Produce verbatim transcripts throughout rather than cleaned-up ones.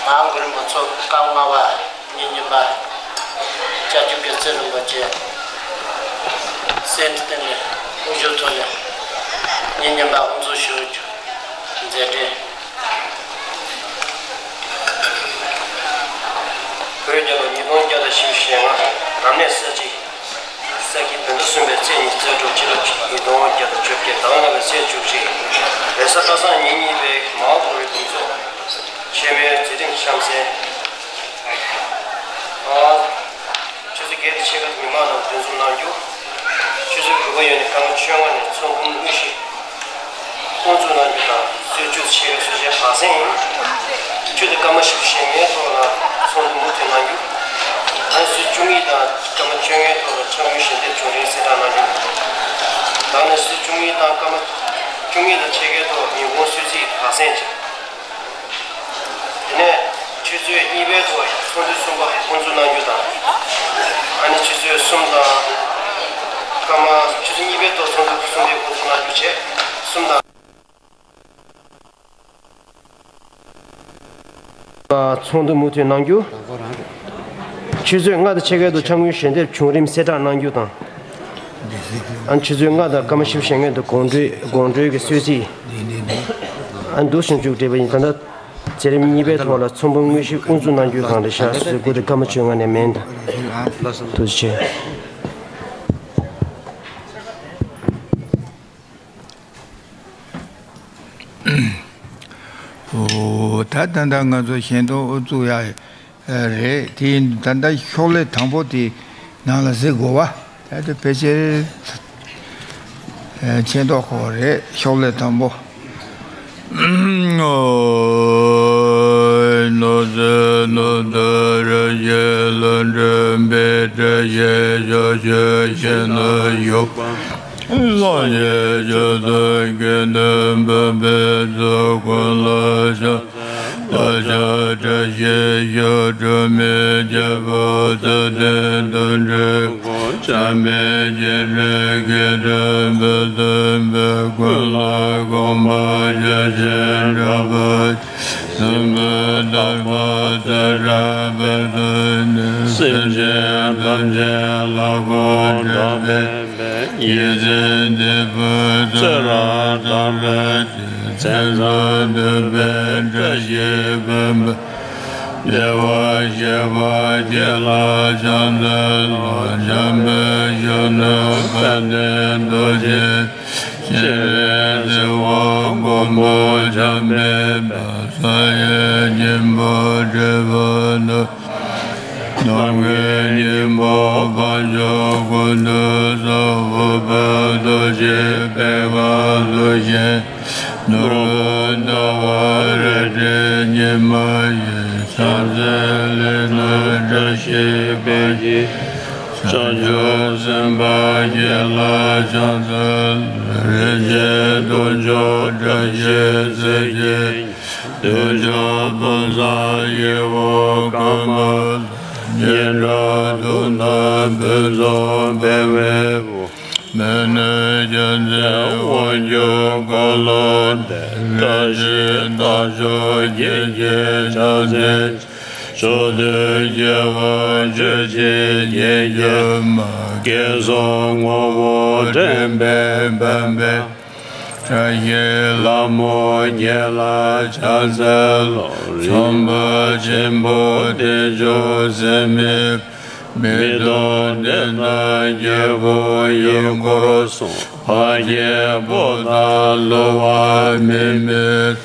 མ་ཧཱ་གུ་རུ་མཚོ་སྐབས་ལྔ་པ་ཉིན་རྙིང་པ། སྐྱབས་རྗེ་བཀའ་བརྒྱུད་རིན་པོ་ཆེ་སེམས་གཏིང་ནས་དབུ་བཞུགས་ཐོག་ནས་ཉིན་རྙིང་པ་དབུ་འཛུགས་ཞུ་རྒྱུ་མཛད་འཕྲིན། བོད་རྒྱལ་ལོ་ཉིས་སྟོང་བརྒྱ་དང་བཞི་བཅུ་ཞེ་ལྔ། རབ་གནས་ས་བྱི། ས་ཁྱི་བོད་ཟླ་གསུམ་པའི་ཚེས་ཉི་ཤུ་རྩ་དྲུག་ཕྱི་ལོ་ཉིས་སྟོང་བརྒྱ་དང་བཅོ་བརྒྱད། ཟླ་བ་ལྔ་པའི་ཚེས་བཅུ་གཅིག་རེས་གཟའ་སྤེན་པ་ཉིན་གཉིས་པའི་མ་ཧཱ་གུ་རུའི་གདུང་འཚོབ་ཆེན་མོའི་མཛད་རིམ་གཤམ་གསལ། ཨ། ཆུ་ཚོད་བརྒྱད་དང་ཕྱེད་ཀ་དུ་མི་མང་རྣམས་འདུ་འཛོམས་གནང་རྒྱུ། ཆུ་ཚོད་དགུ་པ་ཡོལ་ནས་སྐར་མ་བཅོ་ལྔ་ནས་ཚོགས་འབུམ་དངོས་གཞི། དབུ་འཛུགས་གནང་རྒྱུ་དང་། ཆུ་ཚོད་བཅུ་དང་ཕྱེད་ཀ་ཚོད་ཆེན་བག་གཟེངས་ཡིན། ཆུ་ཚོད་སྐར་མ་བཞི་བཅུ་ཞེ་ལྔའི་ཐོག་ལ་ཚོགས་འདུ་མུ་མཐུད་གནང་རྒྱུ། ཨ་ནི་ཆུ་ཚོད་བཅུ་གཉིས་དང་སྐར་མ་བཅོ་ལྔའི་ཐོག་ལ་འཆམ་མཐུན་ཞལ་འདེབས་བྱུང་རིམ་གསལ་བསྒྲགས་གནང་རྒྱུ། ད་ནི་ཆུ་ཚོད་བཅུ་གཉིས་དང་སྐར་མ་བཅུ་གཉིས་དང་ཕྱེད་ཀའི་ཐོག་ཉིན་གུང་གསོལ་ཚིགས་བག་གཟེངས་བྱས། དེ་ནས་ཆུ་ཚོད་གཉིས་པའི་ཐོག་ཚོགས་འདུ་གསུམ་པ་དབུ་འཛུགས་གནང་རྒྱུ་དང་། ཨ་ནི་ཆུ་ཚོད་གསུམ་དང་སྐར་མ། ཆུ་ཚོད་གཉིས་པའི་ཐོག་ཚོགས་འདུ་གསུམ་པའི་དབུ་འཛུགས་གནང་རྒྱུ་བྱས། གསུམ་དང་། ཚོགས་འདུ་མུ་མཐུད་གནང་རྒྱུ། ཆུ་ཚོད་ལྔ་དང་ཕྱེད་ཀའི་ཐོག་འཆམ་མཐུན་ཞལ་འདེབས་བྱུང་རིམ་གསལ་བསྒྲགས་གནང་རྒྱུ་དང་། ཨ་ནི་ཆུ་ཚོད་ལྔ་དང་སྐར་མ་བཞི་བཅུ་ཞེ་ལྔའི་ཐོག་དགོང་དྲོའི་དགོང་དྲོའི་གི་གསོལ་ཚིགས། ཨ་ནི་འདུག་སེ་མཇུག་སྒྲིལ་བ་ཡིན། ད་ལྟ་མཛད་རིམ་གཉིས་པའི་ཐོག་ལ་ཚོགས་འབུམ་དངོས་གཞི་དབུ་འཛུགས་གནང་རྒྱུའི་སྒང་རེད་ཤག་ཆུ་ཚོད་དགུ་དང་སྐར་མ་བཅོ་ལྔ་ནས་མན་དང་། ཐུགས་རྗེ་ཆེ། ཨོ། ད་ད་ལྟ་ང་ཚོ་ཞལ་འདོན་དབུ་འཛུགས་ཡ་རེད། དེ་ད་ལྟ་ཤོག་ལྷེ་དང་པོ་དེ་ནང་ལ་གཟིགས་དགོས་པ། ད་དེ་ཕལ་ཆེར་མཁྱེན་རྟོགས་ཁོ་རེད། ཤོག་ལྷེ་དང་པོ། ནོར་རྫས་ནོར་དང་ར་ཞེ་ལ་འདྲེན་པའི་བཀྲ་ཤིས་ཕྱོགས་བཅུར་ཞིང་ན་ཡོད་པ། སངས་རྒྱས་ཆོས་དང་དགེ་འདུན་བུམ་པའི་ཚོགས་ཀུན་ལ་ཕྱག་འཚལ་ལོ། ཕྱག་བཀྲ་ཤིས་ཤོག་དྲུག་མི་བརྗེད་པ། རྩ་བྲལ་དོན་དྲུག་སྒོམ་བྱམས་པའི་རྒྱལ་སྲས་དགེ་འདུན་བུ་སྟོན་པ། ཀུན་ལ་དགོངས་པ་ཇི་བཞིན་འགྲུབ་པར། སྲིད་པའི་རྟག་པ་ཚེ་རབས་པའི་དོན་དུ། སེམས་ཅན་ཐམས་ཅད་ལ་གོ་འགྲོ་བའི། ཡིད་བཞིན་དེ་ཕུལ་ཚེ་རབས་དང་ལྷན་ཅིག་མཚན་བཟང་འདུས་པའི་བཀྲ་ཤིས་ཕུན་པ། བདེ་བ་གཤེགས་པ་བརྒྱད་ལ་ཕྱག་འཚལ་ལོ། འཇམ་དཔལ་གཞོན་ནུ་དཔལ་ལྡན་རྡོ་རྗེ། སྤྱན་རས་གཟིགས་དབང་མགོན་པོ་འཇམ་དཔལ་དཔའ། ས་ཡི་སྙིང་པོ་འབྲི་བ་ནོར། ནམ་མཁའི་སྙིང་པོ་དཔལ་འབྱོར་ཀུན་ཏུ་སོགས། འོད་དཔལ་རྡོ་རྗེ་པད་དཀར་རྫོགས་ཤིང་། ནོར་བུ་ཟླ་བ་རལ་གྲིའི་ཉི་མ་བཞིན། ཕྱག་འཚལ་ལས་སྣང་བཀྲ་ཤིས་པའི་དབྱིངས། བྱང་ཆུབ་སེམས་དཔའ་བརྒྱད་ལ་ཕྱག་འཚལ། རིན་ཆེན་གདུང་འཇོམས་བཀྲ་ཤིས་ཚེ་རྒྱལ། བདུད་འཇོམས་དཔུང་བཟང་ཡེ་ཤེས་ཀརྨ། སྙན་གྲགས་དུང་དང་ཕུན་ཚོགས་འཕེལ་བའི་བུ། མི་ནུབ་རྒྱལ་མཚན་དབང་ཕྱུག་འཁོར་ལོ་བདེ། བཀྲ་ཤིས་རྟགས་མཆོག་བརྒྱད་ཀྱི་ཕྱག་མཚན། ཕྱོགས་དུས་རྒྱལ་བ་ཆོས་ཀྱི་རྒྱལ་གྱུར་མ། སྐལ་བཟང་ངོ་བོ་དྲན་པས་ཕན་པའི། བཀྲ་ཤིས་ལྷ་མོ་བརྒྱད་ལ་ཕྱག་འཚལ་ལོ། ཚངས་པ་ཆེན་པོ་བདེ་མཆོག་སྲེད་མེད། མི་ལྡོག་བདེན་མཐའ་རྒྱལ་པོ་ཡུལ་འཁོར་སྲུང་། འཕགས་སྐྱེས་པོ་ཏ་ཀླུ་དབང་མི་མེད།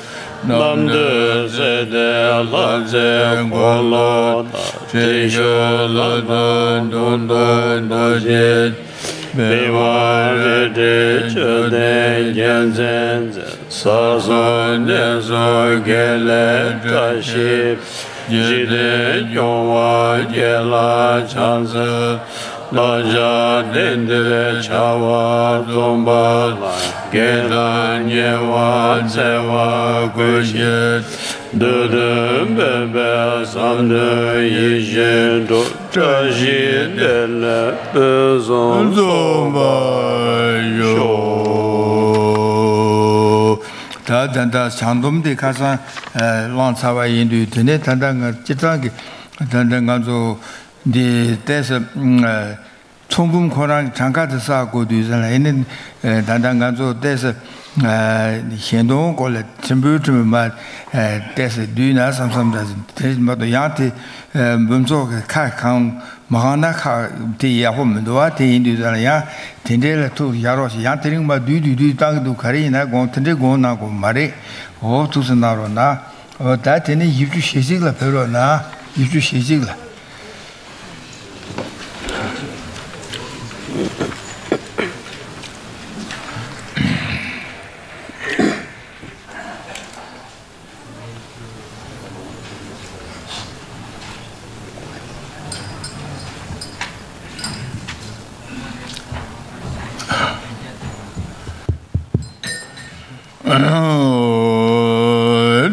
རྣམ་ཐོས་སྲས་སྡེ་ལྷ་རྫས་འཁོར་ལོ་དང་། ཁྲི་བཞུགས་ལྷ་དང་གདུང་དང་རྡོ་རྗེ། མི་དབང་རལ་གྲིའི་མཆོད་རྟེན་རྒྱལ་མཚན་མཛེས། ས་གསུམ་གནས་གསུམ་དགེ་ལེགས་བཀྲ་ཤིས། འཇིག་རྟེན་སྐྱོང་བ་བརྒྱད་ལ་ཕྱག་འཚལ། བསླབ་བྱ་བསྟན་འདིར་བྱ་བ་རྩོམ་པ་ལ། དགེ་དང་ཉེ་བར་བརྩེ་བ་ཀུན་ཤེས། བདུད་འདུལ་ཕན་པའི་བསམ་དོན་ཡིད་བཞིན་འགྲུབ། བཀྲ་ཤིས་བདེ་ལེགས་ཕུན་སུམ་ཚོགས་པར་ཤོག། ད་ ད་ད་ལྟ་བྱང་སྡོམ་དེ་ཁ་སང་བླངས་ཚར་བ་ཡིན་དུས། དེ་ནས་ད་ལྟ་ང་སྤྱིར་བཏང་གི་ད་ལྟ་ང་ཚོ་འདི་ཏོག་ཙམ་ཚོགས་འབུམ་ཁོ་རང་གི་གྲངས་ཀ་དེ་བསགས་དགོས་དུས་ཙམ་ལ། ཡིན་ནའི་ད་ལྟ་ང་ཚོ་ཏོག་ཙམ་ཞལ་འདོན་སྐོར་ལ་ཕྲན་བུ་ཕྲན་བུ་མར་ཏོག་ཙམ་བསྡུས་ན་བསམ་བསམ། ད་དེ་མ་གཏོགས་ཡང་དེ་འབུམ་ཚོགས་ཀྱི་ཁ་གང་མ་གང་ན་ཁ་དེ་ཡག་པོ་མི་འདུག་བ། དེ་ཡིན་དུས་ཙམ་ལ་ཡང་དེ་འདྲའི་ལ་ཐུགས་བཞག་རོགས་ཞེས། ཡང་དེ་རིང་མ་བསྡུས་བསྡུས་བསྡུས་བཏང་གི་འདུག། ག་རེ་ཡིན་ན་དགོངས། དེ་འདྲའི་དགོངས་གནང་དགོས་མ་རེད། འོ་ཐུགས་སུ་གནང་རོགས་གནང་། འོ་ད་དེ་ནས་བཞི་བཅུ་ཞེ་གཅིག་ལ་ཕེབས་རོགས་གནང་། བཞི་བཅུ་ཞེ་གཅིག་ལ།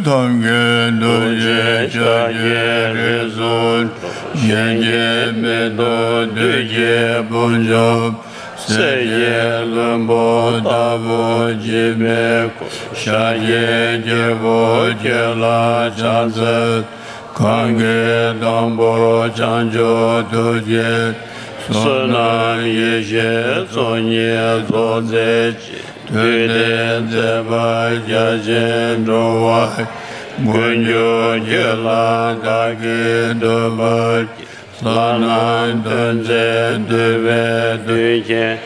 ཐབས་མཁས་ཐུགས་རྗེ་ཤཱཀྱའི་རིགས་སུ་འགྲོ། གཞན་གྱིས་མི་ཐུབ་བདུད་ཀྱི་དཔུང་འཇོམས། གསེར་གྱི་ལྷུན་པོ་ལྟ་བུ་འཇིགས་མེད་སྐུ། ཤཱཀྱའི་རྒྱལ་པོ་ཁྱེད་ལ་ཕྱག་འཚལ། གང་གིས་དང་པོར་བྱང་ཆུབ་ཐུགས་བསྐྱེད། བསོད་ནམས་ཡེ་ཤེས་ཚོགས་གཉིས་རྫོགས་མཛད་ཅིང་། དུས་མཐའི་མཛད་པ་རྒྱ་ཆེན་འགྲོ་བ། མགོན་གྱུར་ཁྱེད་ལ་བདག་གིས་འདུད་པར་བགྱི། ལྷ་རྣམས་སྟོན་མཛད་འདུས་པའི་མདུན་བསྐྱེད།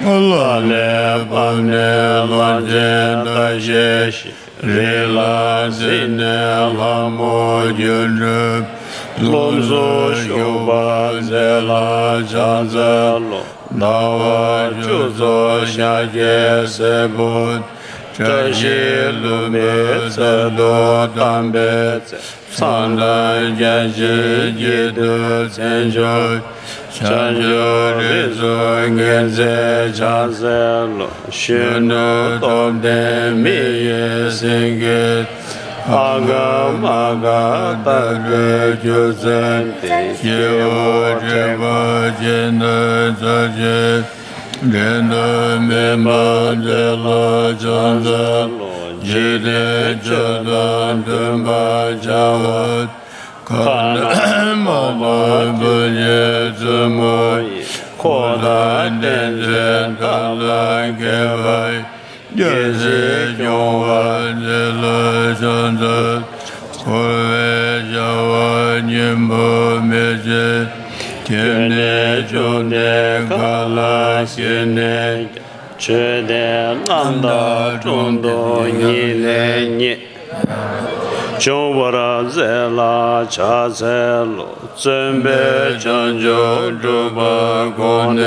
ལྷ་ལས་བབས་ནས་ལྷ་ཆེན་ལྟ་བྱེད་ཞིང་། རིགས་ལ་གཟིགས་ནས་ལྷ་མོ་སྒྱུ་འཕྲུལ། ཀླུ་གཟུགས་ཞུགས་པ་མཛད་ལ་ཕྱག་འཚལ་ལོ། ཟླ་བ་བཅུ་ཚོགས་ཤཱཀྱའི་སྲས་པོ། བཀྲ་ཤིས་ལྷུན་པོའི་ཚལ་དུ་གདམས་པའི་ཚེ། མཚན་དང་རྒྱ་ཆེའི་སྐྱིད་དུ་མཚན་མཆོག། བྱང་ཆུབ་རིགས་སུ་ངེས་མཛད་ཕྱག་འཚལ་ལོ། གཞོན་ནུ་སྟོབས་ལྡན་མི་ཡི་སེང་གེ། ཨ་ག་མ་ག་ལྟ་བུའི་སྒྱུ་རྩལ་ཏེ། སྐྱེ་བོ་དྲེགས་པ་ཅན་དུ་འཚོ་བྱེད། འགྲན་དུ་མེད་པ་མཛད་ལ་ཕྱག་འཚལ་ལོ། འཇིག་རྟེན་ཆོས་དང་མཐུན་པར་བྱ་བ། ཁ་ན་མ་པ་བུ་ཡི་བཙུན་མོ་ཡི། འཁོར་དང་བསྟན་འཛིན་དག་ལ་མཁས་པ། རྒྱལ་སྲིད་སྐྱོང་བར་མཛད་ལ་ཕྱག་འཚལ། འཁོར་བའི་བྱ་བ་སྙིང་པོ་མེད་ཅིང་། སྐྱེ་གནས་འབྱུང་གནས་ག་ལ་སྐྱེས་ནས་ཀྱང་། ཆོས་དེ་རྣམ་དག་དྲུང་དུ་ཉིད་ལས་རྙེད། འབྱུང་བར་མཛད་ལ་ཕྱག་འཚལ་ལོ། བརྩོན་པས་བྱང་ཆུབ་སྒྲུབ་པར་དགོངས་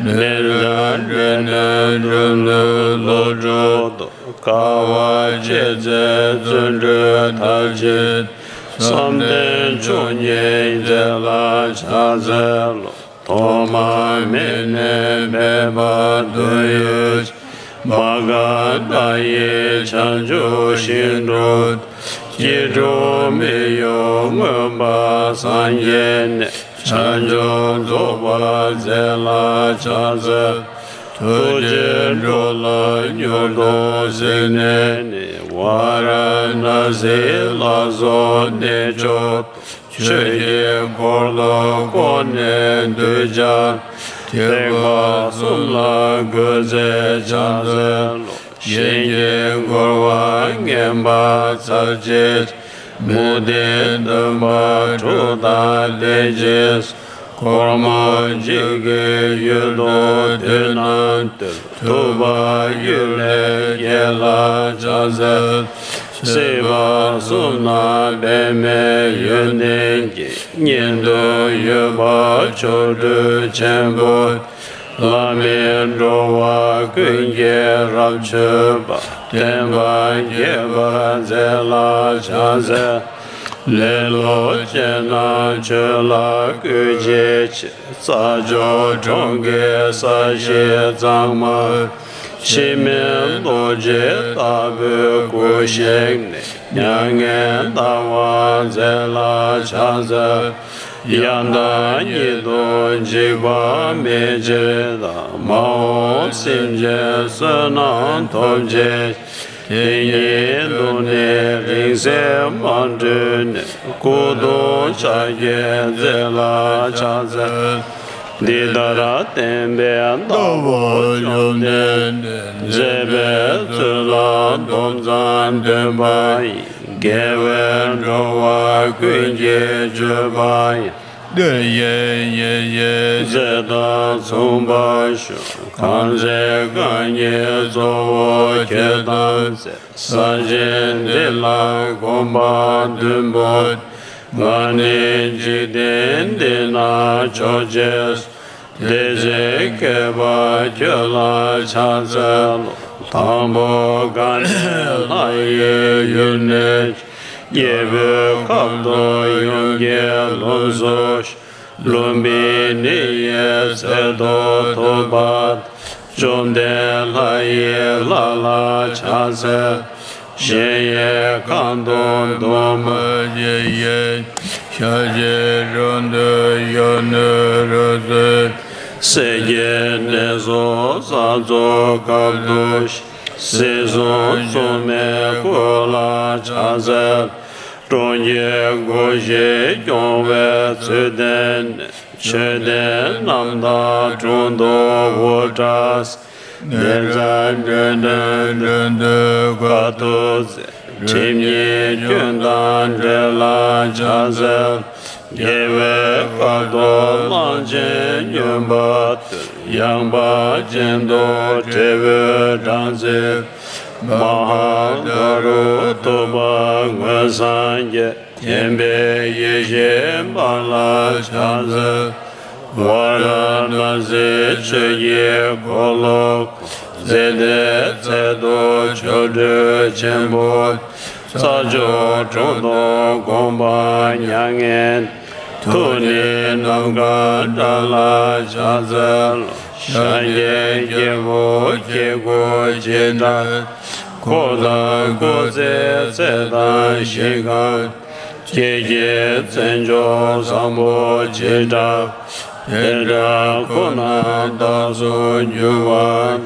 ནས། ལན་གྲངས་བགྲོད་ནས་འགྲོ་འདུལ་བློ་གྲོས་བདེ། དཀའ་བ་སྤྱད་ཚེ་བརྩོན་འགྲུས་མཐར་ཕྱིན། བསམ་གཏན་མཆོག་བརྙེས་མཛད་ལ་ཕྱག་འཚལ་ལོ། ཐོག་མ་མེད་ནས་མེད་པར་དུ་ཡོད་ཅིང་། མ་འགགས་མཐའ་ཡས་བྱང་ཆུབ་ཤིང་དྲུང་དུ། སྐྱེ་འགྲོ་མི་གཡོ་མངོན་པར་སངས་རྒྱས་ནས། བྱང་ཆུབ་རྫོགས་པར་མཛད་ལ་ཕྱག་འཚལ། ཐུགས་རྗེས་འགྲོ་ལ་མྱུར་དུ་གཟིགས་ནས་ནི། ཝཱ་ར་ཎཱ་སིའི་ལ་སོགས་གནས་མཆོག་ཏུ། ཆོས་ཀྱི་འཁོར་ལོ་བསྐོར་ནས་འདུས་བྱས། ཐེག་པ་གསུམ་ལ་གུས་བརྩེས་ཕྱག་འཚལ་ལོ། གཞན་གྱིས་བསྐོར་བ་ངན་པ་ཚར་གཅད། མུ་སྟེགས་འདུན་པ་དྲུག་དང་ལྡན་ཅིང་། སྒོ་མོ་འཇིགས་ཀྱི་ཡུལ་དུ་དུས་ནམ་དུ། ཐུབ་པ་གཡུལ་ལས་རྒྱལ་ལ་ཕྱག་འཚལ། སྲིད་པ་གསུམ་ན་འབད་མེད་ཡོན་ཏན་གྱི། ཉན་ཐོས་ཡོད་པ་ཆོ་འཕྲུལ་ཆེན་པོ། ལྷ་མིའི་འགྲོ་བ་ཀུན་གྱི་རབ་མཆོད་པ། བསྟན་པ་རྒྱས་པར་མཛད་ལ་ཕྱག་འཚལ། ལེ་ལོ་ཅན་རྣམས་ཆོས་ལ་བསྐུལ་བྱེད་ཕྱིར། རྩྭ་མཆོག་གྲོང་ཁྱེར་ས་གཞི་གཙང་མར། འཆི་མེད་རྡོ་རྗེ་ལྟ་བུའི་སྐུ་བཞེངས་ནས། མྱ་ངན་འདའ་བར་མཛད་ལ་ཕྱག་འཚལ། ཡང་དག་ཉིད་དུ་འཇིགས་པ་མེད་ཕྱིར་དང་། མ་འོངས་སེམས་ཅན་བསོད་ནམས་ཐོབ་བྱེད་ཕྱིར། དེ་ཉིད་དུ་ནི་རིང་བསྲེལ་མ་གྲོལ་ནས། སྐུ་གདུང་ཕྱག་རྒྱའི་རྩེ་ལ་ཕྱག་འཚལ། འདི་ལྟར་བསྟན་པའི་ཟླ་བ་བཅོམ་ལྡན་འདས། མཛད་པའི་ཚུལ་ལ་འདུམ་ཚང་སྟོན་པ་ཡི། དགེ་བས་འགྲོ་བ་ཀུན་གྱི་སྤྱོད་པ་ཡང་། དེ་བཞིན་ཡེ་ཤེས་རྩལ་དང་མཚུངས་པར་ཤོག། གང་ཚེ་རྐང་གཉིས་གཙོ་བོ་ཁྱོད་བལྟམས་ཚེ། ས་ཆེན་འདི་ལ་གོམ་པ་བདུན་པོ། ང་ནི་འཇིག་རྟེན་འདི་ན་མཆོག་ཅེས། དེ་ཚེ་མཁས་པ་ཁྱོད་ལ་ཕྱག་འཚལ་ལོ། དང་པོ་དཀའ་གནད་ལྷ་ཡི་ཡུལ་ནས། རྒྱལ་པོའི་ཁབ་ཏུ་ཡུམ་གྱི་ལྷུམས་སུ། ལྷུམ་པའི་ནི་ཡི་ཚལ་དུ་ཐུབ་པ། བཅོམ་ལྡན་ལྷ་ཡི་ལྷ་ལ་ཕྱག་འཚལ། གཞལ་ཡས་ཁང་དུ་འདུག་མ་བྱས་ཤིང་། ཞལ་གཅིག་རང་དུ་ཡོད་ནུས་རབ་ཏུ། སྲས་ཀྱི་གནས་སུ་གསར་ཚུགས་སྐབས་སུ། སྲིད་གསུམ་མཚུངས་མེད་སྐུ་ལ་ཕྱག་འཚལ། གྲོང་ཁྱེར་སྒོ་བཞི་སྐྱོང་བའི་ཚུལ་བསྟན་ནས། མཆོད་རྟེན་རྣམ་དག་དྲུང་དུ་དབུ་བྲེགས། ནེ་ཙ་འགྲན་ཟླའི་མགྲོན་དུ་དཀའ་ཐུབ་མཛད། ཁྲིམས་གཉིས་སྐྱོན་དང་བྲལ་ལ་ཕྱག་འཚལ། རྒྱལ་བའི་བཀའ་ཐོབ་གླང་ཆེན་སྨྱོན་པ་བཏུལ། ཡངས་པ་ཅན་དུ་དྲིལ་བུ་སྦྲང་རྩི། མ་ཧཱ་ཀ་རུ་ཐུབ་པ་མངོན་སངས་རྒྱས། མཁྱེན་པའི་ཡེ་ཤེས་འབར་ལ་ཕྱག་འཚལ། ཝཱ་རཱ་ཎ་སིའི་ཆོས་ཀྱི་འཁོར་ལོ། མཛེས་སྡེའི་ཚལ་དུ་ཆོ་འཕྲུལ་ཆེན་པོ། རྩྭ་མཆོག་དྲུང་དུ་དགོངས་པ་མྱ་ངན། ཐུགས་ནི་ནམ་མཁའ་འདྲ་ལ་ཕྱག་འཚལ་ལོ། ཤཱཀྱའི་རྒྱལ་པོ་སྐྱེ་དགུའི་བྱེ་བྲག། འཁོར་དང་འཁོར་ཚེ་ཚད་དང་གཞི་གང་། ཁྱེད་ཀྱི་མཚན་མཆོག་བཟང་པོ་བྱེ་བྲག། དེ་འདྲ་ཁོ་ན་རྟག་ཏུ་འགྱུར་བ།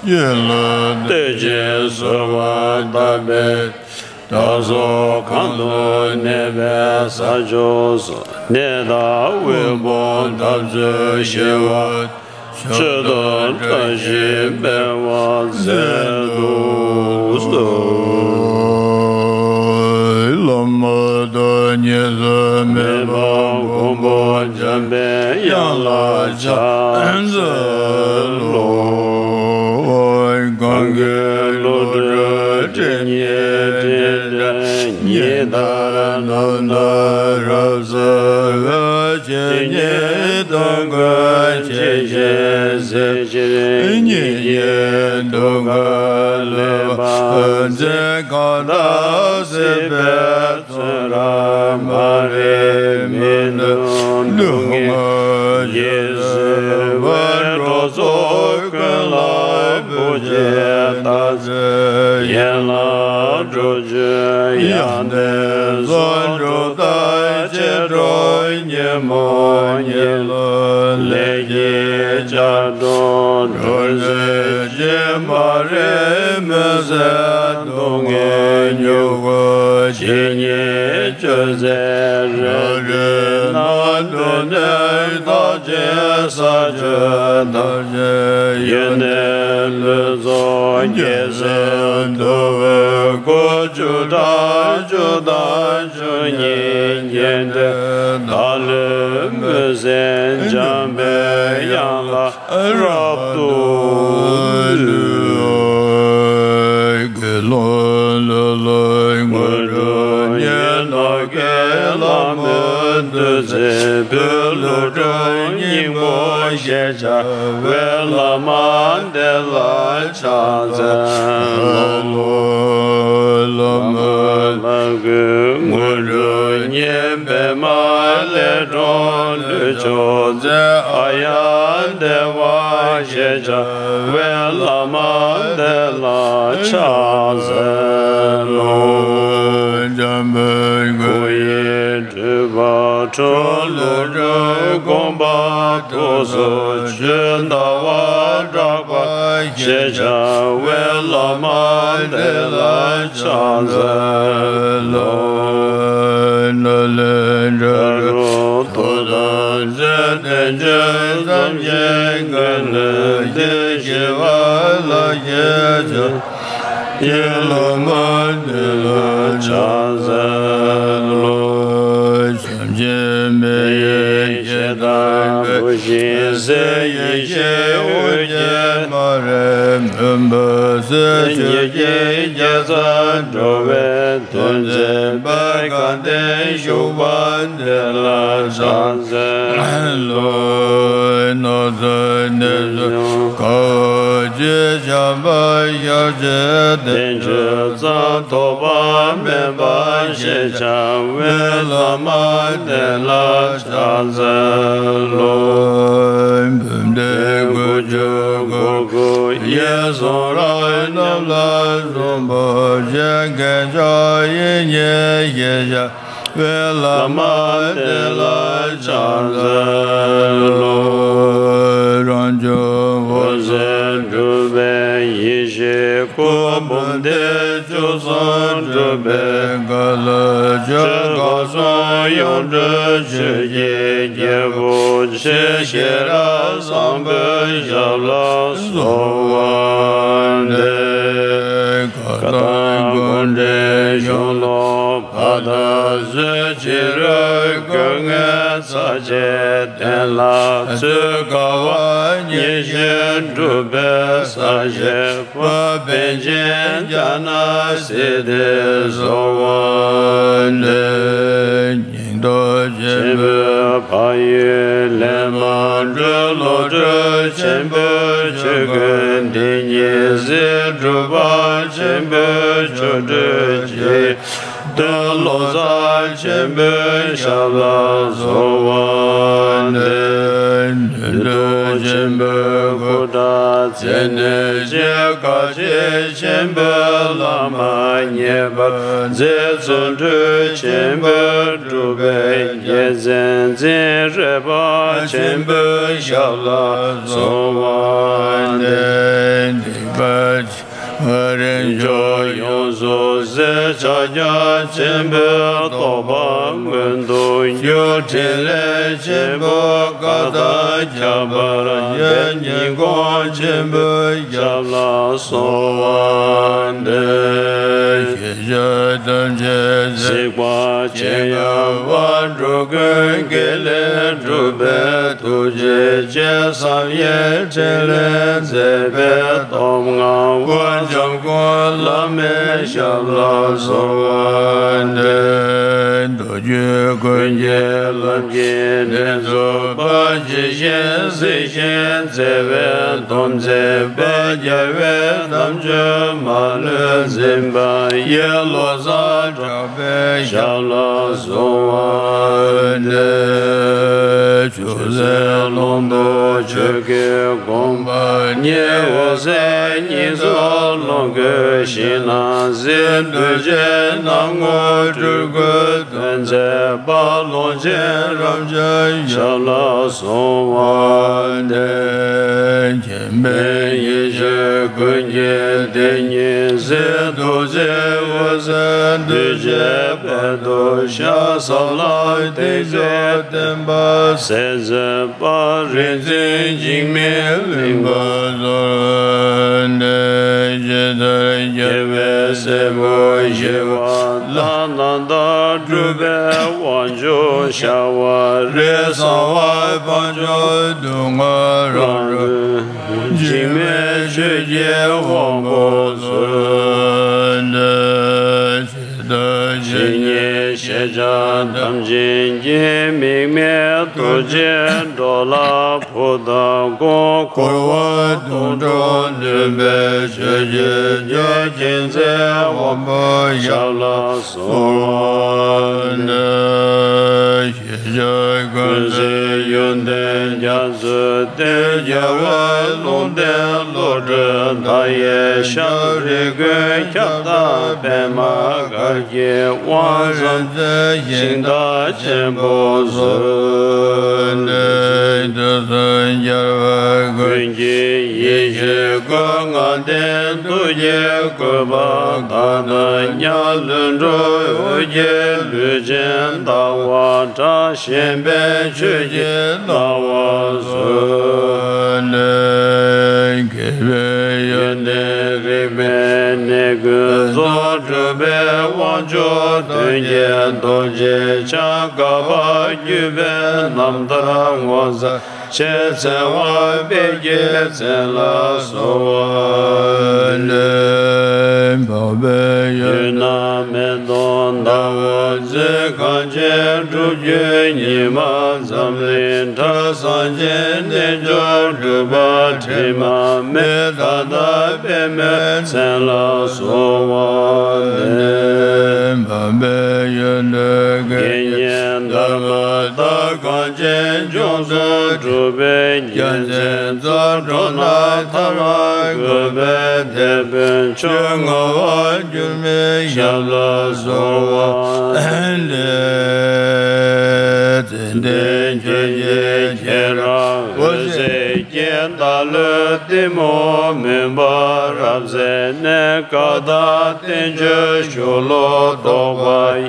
ཡིད་ལ་ལྟོས་ཤིང་གསོལ་བ་བཏབ་པས། བདག་སོགས་གང་དུ་གནས་པའི་ས་ཕྱོགས་སུ། ནད་དང་དབུལ་ཕོངས་འཐབ་རྩོད་ཞི་བ། ཆོས་དང་བཀྲ་ཤིས་འཕེལ་བར་མཛད་དུ་གསོལ། བླ་མ་དང་གཉིས་སུ་མེད་པ་མགོན་པོ་འཇམ་པའི་དབྱངས་ལ་ཕྱག་འཚལ་ལོ། གང་གི་བློ་གྲོས་སྒྲིབ་གཉིས་དྲལ་ཏེ། ཉི་ལྟར་ནམ་ལྟར་རབ་གསལ་བའི། ཇི་སྙེད་དོན་ཀུན་ཇི་བཞིན་གཟིགས་ཕྱིར། སྙིང་གི་གདུགས་དཀར་ལས་བར་མཛད། གང་དག་སྲིད་པའི་བཙོན་རར་མ་རིག་མི་འདུག་སྡུག་བསྔལ་གྱིས་བཟི་བའི་འགྲོ་ཚོགས་ཀུན་ལ་བུ་སྐྱེས་རྟག་ཡན་ལག་དྲུག་ཅུ་ཡང་ཏིག་སོགས་གྲུབ་མཐའ་ཆེར་སྒྲོག་ཉིན་མོ་ཉིད་ལ་ལས་ཀྱི་ལྕགས་སྒྲོག་འགྲོ་འཛིན་གྱི་མ་རིག་མུན་སེལ་སྡུག་བསྔལ་མྱུ་གུ་ཇི་སྙེད་གཅོད་མཛད་རབ་རིབ་ནང་སྡུག་བསྔལ་ཐམས་ཅད་ས་ཆུ་ཐམས་ཅད་ཡོན་ཏན་ལུས་རྫོགས་རྒྱལ་སྲས་ཐུ་བོའི་སྐུ། བཅུ་ཕྲག་བཅུ་དང་བཅུ་གཉིས་བརྒྱན་ཏེ། བདག་བློའི་མུན་སེལ་འཇམ་པའི་དབྱངས་ལ་རབ་ཏུ་གུས། དགེ་སློང་ལ་ལ་དངོས་གྲུབ་བརྙེས། ནམ་མཁའི་ལྷ་མོའི་བདུད་རྩི་འབུལ། ཀླུ་སྒྲུབ་སྙིང་པོ་ཞེས་བྱ་བའི་བླ་མ་དེ་ལ་ཕྱག་འཚལ་ལོ། བླ་མ་ལ་གུས་དངོས་གྲུབ་བརྙེས། པདྨ་ཀླས་དྲངས་ལུས་མཆོག་མཛེས། ཨཱརྱ་དེ་བ་ཞེས་བྱ་བའི་བླ་མ་དེ་ལ་ཕྱག་འཚལ་ལོ། འཇམ་དཔལ་སྐུ་ཡི་སྤྲུལ་པ། ཁྲོ་བོའི་དགོངས་པ་ཐུགས་སུ་ཆུད། ཟླ་བ་གྲགས་པ་ཞེས་བྱ་བའི་བླ་མ་དེ་ལ་ཕྱག་འཚལ་ལོ། ནཱ་ལེནྡྲ་རུ་ཐོག་མཐའ་མཛད་དེ། བརྒྱད་རྩོམ་གྱི་དགེ་འདུན་ཏེ། ཞི་བ་ལྷ་ཞེས་བྱ་བའི་བླ་མ་དེ་ལ་ཕྱག་འཚལ་ལོ། བྱམས་ཆེན་མི་ཡི་ཞལ་དང་། བུ་བཞིན་སྲས་ཡེ་ཤེས་འོད་ཀྱི་མ་རིག་མུན་པ་སེལ། ཆོས་ཀྱི་རྒྱལ་མཚན་འགྲོ་བའི་དོན་མཛད་པའི། དགའ་ལྡན་ཞུགས་པ་དེ་ལ་ཕྱག་འཚལ་ལོ། སྣང་ཚུལ་གནས་ཚུལ་དགའ་བ་བརྗིད་འཇམ་པ། ཞག་བཅུའི་བསྟན་བཅོས་ཙམ་ཐོགས་པ་མེད་པ་ཞེས་བྱ་བའི་བླ་མ་དེ་ལ་ཕྱག་འཚལ་ལོ། འབུམ་སྡེ་དགུ་བཅུ་གོ་དགུ་ཡི་གཟུངས་རབ་རྣམས་ལ་གཟུངས་པོ་ཆེ། མཁྱེན་བརྩེ་ཡིད་བརྙེས་ཞེས་བྱ་བའི་བླ་མ་དེ་ལ་ཕྱག་འཚལ་ལོ། རང་བྱུང་འོད་ཟེར་འཕྲོས་པའི་ཡེ་ཤེས་སྐུ། འབུམ་སྡེ་བཅུ་གསུམ་སྒྲུབ་པའི་མགོན་ལ་མཆོད། སྐུ་གསུང་ཡོངས་སྒྲུབ་ཆོས་ཀྱི་རྒྱལ་པོ་ཆེ། ཤེས་རབ་བཟང་པོའི་ཞབས་ལ་གསོལ་བ་འདེབས། བཀའ་དང་སྒོ་འབྱེད་གཞུང་ལུགས་ཕ་མཐའ་བཟོད། ཕྱི་རོལ་སྐུ་ལྔའི་ཚར་གཅོད་བསྟན་ལ་བཙུད། དཀའ་བ་ཉེས་ཤིང་གྲུབ་པའི་ས་གཞི་པ། པཎ་ཆེན་རྒྱ་ནག་སིདྡྷི་གསོལ་བ་འདེབས། སྙིང་སྟོབས་ཆེན་པོའི་འཕགས་ཡུལ་ལས་མ་གྲོལ། བློ་གྲོས་ཆེན་པོའི་ཆོས་ཀུན་དེ་ཉིད་གཟིགས། གྲུབ་པ་ཆེན་པོའི་ཆོ་འཕྲུལ་གྱིས། སྟོན་ལོ་ཙཱ་ཆེན་པོའི་ཞབས་ལ་གསོལ་བ་འདེབས། ནུས་མཐུ་ཆེན་པོའི་སྐུ་དྲག་མཚན་ནས་བཅས། དཀའ་སྤྱད་ཆེན་པོའི་བླ་མ་མཉེས་པར་མཛད། བརྩོན་འགྲུས་ཆེན་པོས་སྒྲུབ་པའི་རྒྱལ་མཚན་འཛིན། རས་པ་ཆེན་པོའི་ཞབས་ལ་གསོལ་བ་འདེབས། སྡིག་པ་རིམ་བྱོས་ཡོངས་སུ་ཟད། ཕྱག་རྒྱ་ཆེན་པོས་རྟོགས་པ་མངོན་དུ་གྱུར། ཕྲིན་ལས་ཆེན་པོ་བཀའ་དང་ཁྱད་པར་ཡོད། ཉིན་གུང་ཆེན་པོའི་ཞབས་ལ་གསོལ་བ་འདེབས། ཤེས་བྱ་ཐམས་ཅད་གཟིགས་པ་ཆེ་ཡང་བ། འགྲོ་ཀུན་དགེ་ལེགས་སྒྲུབ་པའི་ཐུགས་རྗེ་ཅན། བསམ་ཡས་འཕྲིན་ལས་མཛད་པའི་སྟོབས་མངའ་བ། འཇམ་མགོན་བླ་མའི་ཞབས་ལ་གསོལ་བ་འདེབས། མདོ་རྒྱུད་ཀུན་གྱི་ལམ་གྱི་གནད་རྫོགས་པ། ཇི་བཞིན་གཟིགས་ཤིང་མཛད་པའི་སྟོབས་མཛད་པ། རྒྱལ་བའི་དམ་ཆོས་མ་ལུས་འཛིན་པ་ཡི། བློ་བཟང་གྲགས་པའི་ཞབས་ལ་གསོལ་བ་འདེབས། ཆོས་ཟད་ཀློང་དུ་ཆོས་ཀྱི་དགོངས་པ་རྙེད། འོད་གསལ་གཉིས་སུ་ལོངས་སྐུའི་ཞིང་ན་གཟིགས། གདུལ་བྱའི་སྣང་ངོར་སྤྲུལ་སྐུའི་སྟོན་མཛད་པ། ཀློང་ཆེན་རབ་འབྱམས་ཞབས་ལ་གསོལ་བ་འདེབས། མཁྱེན་པའི་ཡེ་ཤེས་ཀུན་གྱི་དེ་ཉིད་གཟིགས། ཐུགས་རྗེའི་འོད་ཟེར་གདུལ་བྱའི་དཔལ་དུ་ཤར། ཟབ་ལྷ་ཏིང་འཛིན་བརྟན་པ་གསལ་མཛད་པ། རིག་འཛིན་འཇིགས་མེད་གླིང་པ་ཟུར་འདེགས། ཇི་ལྟར་རྒྱལ་བའི་སྲས་པོ་ཞི་བ་ལྷ། རྣམ་དག་སྤྲུལ་པའི་དབང་ཕྱུག་ཤ་བ་རི། གསང་བ་དཔལ་མཆོག་སྡུག་བསྔལ་རང་གྲོལ། འཇིགས་མེད་ཆོས་ཀྱི་དབང་པོ་ཟུར་འདེགས། ཇི་ལྟར་ཇི་སྙེད་ཤེས་བྱ་ཐམས་ཅད་ཀྱི། དམིགས་མེད་རྡོ་རྗེ་འགྲོ་ལ་ཕུག་དང་གོ། འཁོར་བ་དུད་འགྲོ་གདུལ་བྱའི་ཆོས་ཀྱི་རྒྱལ། མཁྱེན་བརྩེའི་དབང་པོའི་ཞབས་ལ་གསོལ་བ་འདེབས། ཤེས་བྱ་ཀུན་གཟིགས་ཡོན་ཏན་རྒྱ་མཚོའི་གཏེར། རྒྱལ་བའི་ལུང་བསྟན་བློ་གྲོས་མཐའ་ཡས་ཞབས། རིགས་ཀུན་ཁྱབ་བདག་པདྨ་གར་གྱི་དབང་། ཤིང་རྟ་ཆེན་པོ་བཟོས། དུས་གསུམ་རྒྱལ་བ་ཀུན་གྱི་ཡེ་ཤེས་སྐུ། ལྔ་ལྡན་ཐུགས་ཀྱི་བཀོད་པ་མཐའ་དག་ཉིད། ལྷུན་གྲུབ་འོད་ཀྱི་ལུས་ཅན་ཟླ་བ་གྲགས། ཞེན་པའི་ཆོས་ཀྱི་སྣང་བ་བཟོས། སྐྱེས་པའི་ཡོན་ཏན་རིག་པའི་གནས་ཀུན་རྫོགས། གྲུབ་པའི་དབང་མཆོག་དོན་བརྒྱད་རྡོ་རྗེ་འཆང་། བསྐལ་པ་བརྒྱུད་པའི་རྣམ་ཐར་ངོ་མཚར་ཆེ། ཚེ་དབང་དཔལ་གྱི་མཚན་ལ་གསོལ་བ་འདེབས། འཕགས་པའི་ཡུལ་ན་མེ་ཏོག་ཟླ་འོད་མཛེས། གངས་ཅན་སྒྲུབ་བརྒྱུད་ཉི་མ་འཛམ་གླིང་གྲགས། གསང་ཆེན་རྣལ་འབྱོར་སྤྲུལ་པ་དྲི་མ་མེད། ད་ལྟ་པདྨའི་མཚན་ལ་གསོལ་བ་འདེབས། འཕགས་པའི་ཡུལ་དུ་དགེ་བསྙེན་དྷརྨ་ཏ། གངས་ཅན་ལྗོངས་སུ་གྲུབ་པའི་རྒྱལ་མཚན་རྩལ། འགྲོ་རྣམས་ཐར་པར་བཀོད་པའི་དེད་དཔོན་མཆོག། ངག་དབང་འགྱུར་མེད་ཞབས་ལ་གསོལ་བ་འདེབས། ཙནྡན་ཁྱོད་ཀྱི་ཁྱེད་རང་འོད་ཟེར་ཀྱིས། བདག་བློའི་གཏི་མུག་མུན་པ་རབ་བསལ་ནས། ཀ་དག་བསྟན་བཅོས་ཤོ་ལོ་ཀ་རྟོགས་པ་ཡི།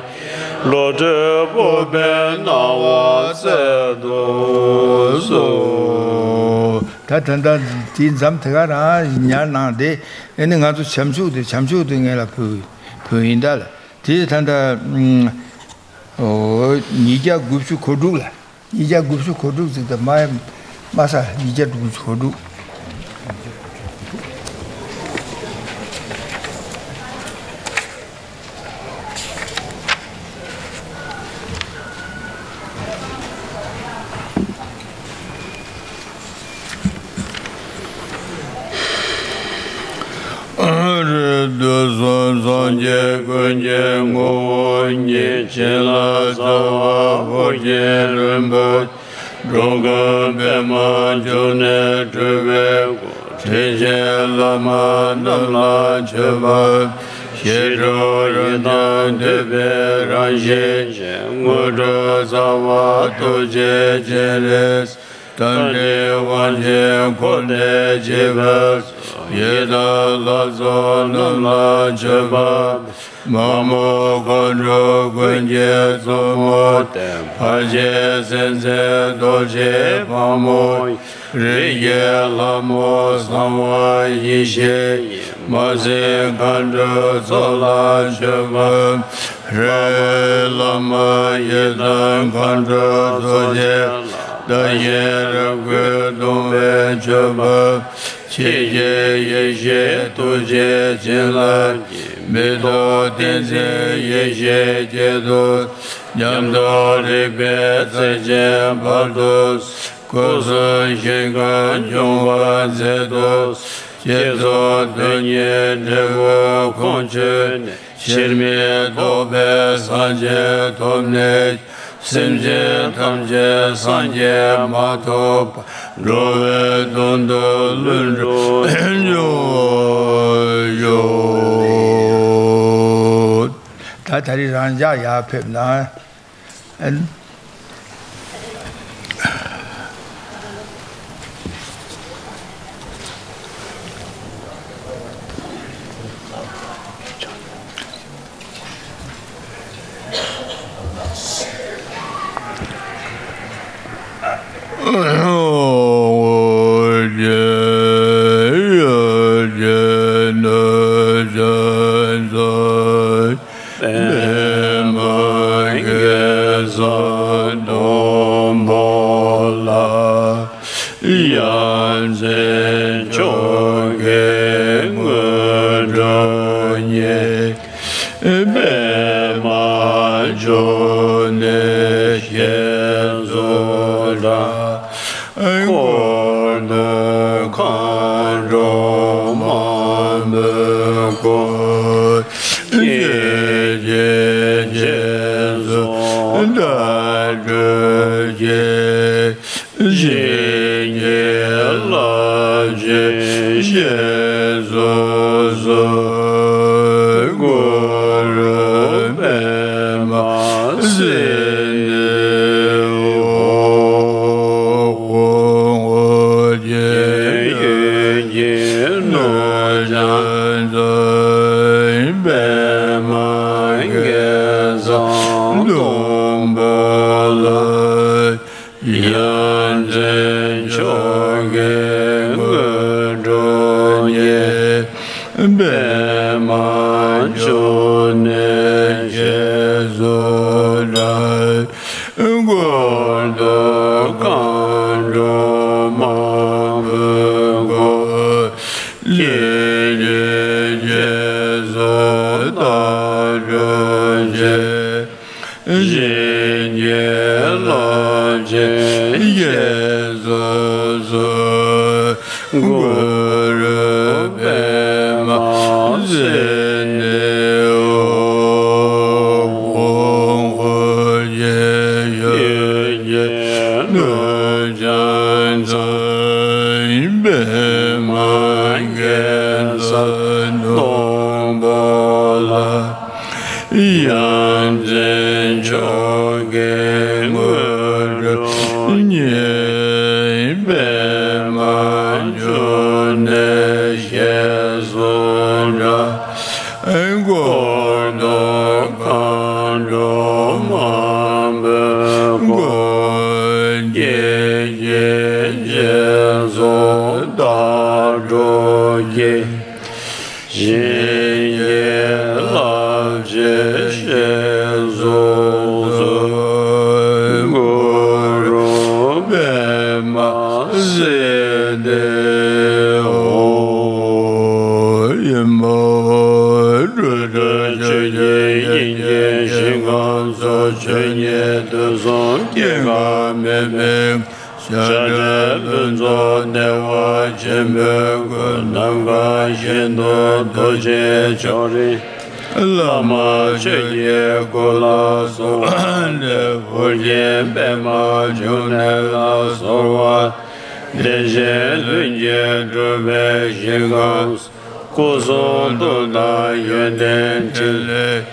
བློ་གྲོས་སྤོབས་པའི་སྣང་བ་སྩལ་དུ་གསོལ། ད་ད་ལྟ་དེའི་མཚམས་དེ་ག་རང་ཉར་གནང་སྟེ། ཨེ་ནི་ང་ཚོ་བྱམས་ཆུང་དེ་བྱམས་ཆུང་དེ་ངེད་ལ་ཕུལ་ཕུལ་ཡིན་ད་ལ། དེ་ད་ལྟ་ཨུམ། ཨོ། ཉིས་བརྒྱ་དགུ་བཅུ་གོ་དྲུག་ལ། ཉིས་བརྒྱ་དགུ་བཅུ་གོ་དྲུག་ཙམ་དུ་མ་མ་ས། ཉིས་བརྒྱ་དགུ་བཅུ་གོ་དྲུག་རིགས་དྲུག་གསུམ་སངས་རྒྱས་ཀུན་གྱི་ངོ་བོ་ཉིད། བྱིན་རླབས་རྩ་བ་ཧཱུྃ་གི་རིམ་པ། འགྲོ་ཀུན་པདྨ་འབྱུང་གནས་སྤྲུལ་པའི་སྐུ། དྲིན་ཅན་བླ་མ་རྣམས་ལ་མཆོད་པ། ཞི་ཁྲོ་ཡི་དམ་འདུས་པའི་རང་བཞིན་ཅན། དངོས་གྲུབ་རྩ་བ་ཐུགས་རྗེ་སྤྱན་རས་གཟིགས། རྟ་མགྲིན་དབང་ཆེན་འཁོར་འདས་འཇིགས་པའི་ཚོགས། ཡི་དམ་ལྷ་ཚོགས་རྣམས་ལ་མཆོད་པ། མ་མོ་འཁོར་དྲུག་ཀུན་གྱི་གཙོ་མོ་སྟེ། ཕར་ཕྱིན་སེམས་ཅན་རྡོ་རྗེ་ཕག་མོ་ཡི། རིགས་ཀྱི་ལྷ་མོ་གསང་བ་ཡེ་ཤེས་ཡིན། མ་སྲིན་མཁའ་འགྲོའི་ཚོགས་ལ་མཆོད་པ། རིགས་བླ་མ་ཡི་དམ་མཁའ་འགྲོ་རྡོ་རྗེ་ལ། བདག་གཞན་རབ་ཀུན་སྡོམ་པའི་མཆོད་པ། ཆོས་ཀྱི་ཡེ་ཤེས་ཐུགས་རྗེའི་བྱིན་རླབས་ཀྱིས། མི་ལྡོག་ཏིང་འཛིན་ཡེ་ཤེས་སྐྱེད་དུ། ཉམས་རྟོགས་རིག་པའི་རྩལ་ཅན་འཕར་དུ། སྐུ་གསུམ་ཞིང་ཁམས་སྐྱོང་བར་མཛད་དུ། བསྐྱེད་རྫོགས་དོན་གཉིས་འབྲས་བུ་ཁོང་ཆུད་ནས། ཕྱིར་མི་ལྡོག་པའི་སངས་རྒྱས་ཐོབ་ནས། སེམས་ཅན་ཐམས་ཅད་སངས་རྒྱས་མ་ཐོབ་པར། འགྲོ་བའི་དོན་དུ་ལྷུན་གྲུབ་འབྱུང་བར་ཤོག། ད་ད་རེས་རང་འཇགས་ཡར་ཕེབས་ན། པདྨ་གེ་སར་སྡོང་པོ་ལ། ཡ་མཚན་མཆོག་གི་དངོས་གྲུབ་བརྙེས། པདྨ་འབྱུང་གནས་ཞལ་གཟིགས་ལ། འཁོར་དང་མཁའ་འགྲོ་མང་པོས་བསྐོར། སྐྱེ་འཆི་རྗེས་སུ་བདག་སྒྲུབ་ཀྱིས། ཞིང་གི་ལྷ་ཆོས་ཞལ་གཟིགས་སུ་གསོལ། གུ་རུ་པདྨ་ ཡ་མཚན་མཆོག་གི་དངོས་གྲུབ་བརྙེས། པདྨ་འབྱུང་གནས་ཞེས་སུ་གྲགས། འཁོར་དུ་མཁའ་འགྲོ་མང་པོས་བསྐོར། ཞིང་གི་རྗེས་སུ་བདག་འགྲོ་ཞེས། ཞིང་གི་བླ་ཆེན་ཞེས་སུ་གསོལ། གུ་རུ་པདྨ་སིདྡྷི་ཧཱུྃ། ཧཱུྃ་ཧཱུྃ་ཞེས་ཡུལ་གྱི་གནོད་བྱ་མཚོན། པདྨ་རྒྱལ་མཚན་སྡོང་པོ་ལ། ཡ་མཚན་མཆོག་གི་དངོས་གྲུབ་བརྙེས། པདྨ་འབྱུང་གནས་ཞེས་སུ་གྲགས། འཁོར་དུ་མཁའ་འགྲོ་མང་པོས་བསྐོར། ཀྱེ་ཀྱེ་ཞེས་སུ་བདག་འགྲོ་ཞིང་། ཞིང་གི་བླ་ཆེན་ཞེས་སུ་གསོལ། གུ་རུ་པདྨ་སིདྡྷི་ཧཱུྃ། ཡུམ་འཕྲོ་མཐུད་ཆོས་ཀྱི་དབྱིངས་ཀྱི་ཞིང་ཁམས་སུ། ཆོས་ཉིད་དུས་གསུམ་སྐྱེ་འགག་མེད་པའི་ཤཱཀྱའི་ཕུན་ཚོགས་བདེ་བ་ཆེན་པོའི་སྐུ། ནམ་མཁའ་བཞིན་དུ་རྡོ་རྗེ་ལྕགས་རི་བླ་མ་ཆོས་ཀྱི་སྐུ་ལ་གསོལ་བ་འདེབས། ཨོ་རྒྱན་པདྨ་འབྱུང་གནས་ལ་གསོལ་བ། བདེ་གཤེགས་ལྷུན་གྱིས་གྲུབ་པའི་ཞིང་ཁམས། སྐུ་གསུང་ཐུགས་དང་ཡོན་ཏན་ཕྲིན་ལས།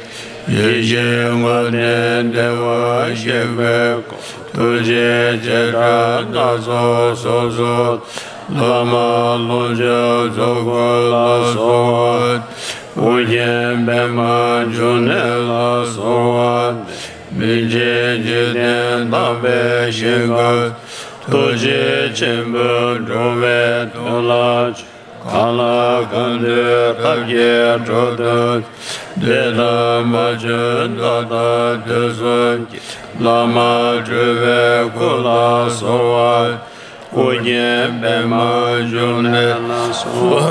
ཡེ་ཤེས་ལྔ་ལྡན་བདེ་བར་གཤེགས་པའི་སྐུ། ཐུགས་རྗེའི་བྱེ་བྲག་སྣ་ཚོགས་སོ་སོར། བླ་མ་ལོངས་སྤྱོད་རྫོགས་སྐུ་ལ་གསོལ་བ། ཨོ་རྒྱན་པདྨ་འབྱུང་གནས་ལ་གསོལ་བ། མི་མཇེད་འཇིག་རྟེན་དག་པའི་ཞིང་ཁམས། ཐུགས་རྗེ་ཆེན་པོས་འགྲོ་བའི་དོན་ལ་སྤྱོད། གང་ལ་གང་འདུལ་ཐབས་ཀྱི་འགྲོ་དོན། འདི་ལྟར་མ་བྱོན་ད་ལྟ་དུས་གསུམ་གྱི། བླ་མ་སྤྲུལ་པའི་སྐུ་ལ་གསོལ་བ། ཨོ་རྒྱན་པདྨ་འབྱུང་གནས་ལ་གསོལ་བ་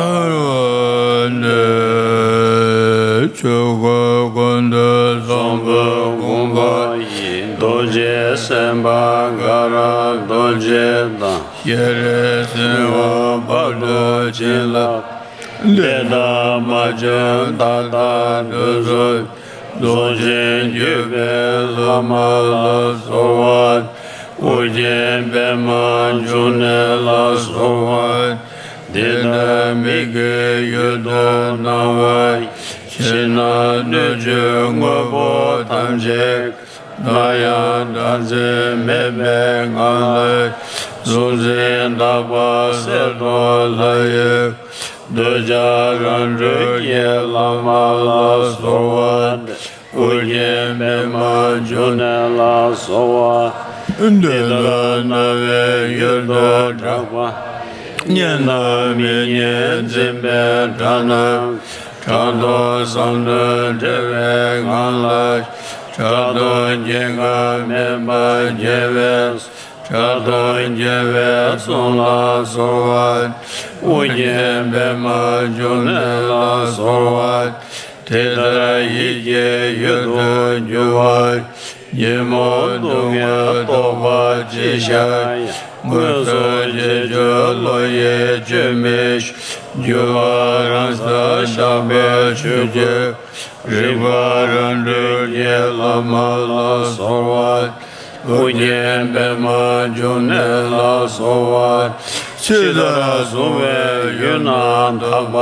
འདེབས། ཆོས་འཁོར་ཀུན་ཏུ་བཟང་པོའི་དགོངས་པ་ཡིས། རྡོ་རྗེ་སེམས་དཔའ་དགའ་རབ་རྡོ་རྗེ་དང་། སྤྱན་རས་གཟིགས་དབང་བར་དུ་བྱིན་རླབས། འདི་ལྟར་མ་བྱོན་ད་ལྟ་དུས་གསུམ། རྫོགས་ཆེན་བརྒྱུད་པའི་བླ་མ་ལ་གསོལ་བ། ཨོ་རྒྱན་པདྨ་འབྱུང་གནས་ལ་གསོལ་བ། འདི་ལྟར་མི་དགེའི་ཡུལ་དུ་སྣང་བ་ཡི། ཕྱི་ནང་སྣོད་བཅུད་དངོས་པོ་ཐམས་ཅད། ན་ཡང་བདག་འཛིན་མེད་པའི་ངང་ལ། གཟུང་འཛིན་དག་པ་གསལ་སྟོང་ལྷ་ཡི། གདུལ་བྱ་རང་གྲོལ་གྱི་བླ་མ་ལ་གསོལ་བ་འདེབས། ཨོ་རྒྱན་པདྨ་འབྱུང་གནས་ལ་གསོལ་བ། འདི་ལྟར་སྣང་བའི་ཡུལ་དུ་གྲགས་པ། རྙེད་དང་མི་རྙེད་འཛིན་པའི་དགྲ་རྣམས། ཕྲག་དོག་བསམ་དོན་བྲལ་བའི་ངང་ལ། ཕྲག་དོག་སྐྱེ་འགག་མེད་པར་རྒྱལ་བའི། ཕྲག་དོག་བརྒྱལ་བའི་གསུང་ལ་གསོལ་བ། ཨོ་རྒྱན་པདྨ་འབྱུང་གནས་ལ་གསོལ་བ། དེ་ལྟར་ཡིད་ཀྱི་ཡུལ་དུ་གྱུར་པ། ཉོན་མོངས་སྡུག་བསྔལ་རྟོག་པ་ཅི་ཤར་ཡང་། མངོན་སུམ་བྱེད་སྤྱོད་བློ་ཡིས་བཅོས་མི་ཤེས། འགྱུ་བ་རང་སར་བཞག་པའི་ཆོས་ཀྱི། རིག་པ་རང་གྲོལ་གྱི་བླ་མ་ལ་གསོལ་བ། ཨོ་རྒྱན་པདྨ་འབྱུང་གནས་ལ་གསོལ་བ། ཇི་ལྟར་གཟུང་བའི་ཡུལ་རྣམས་དག་པ།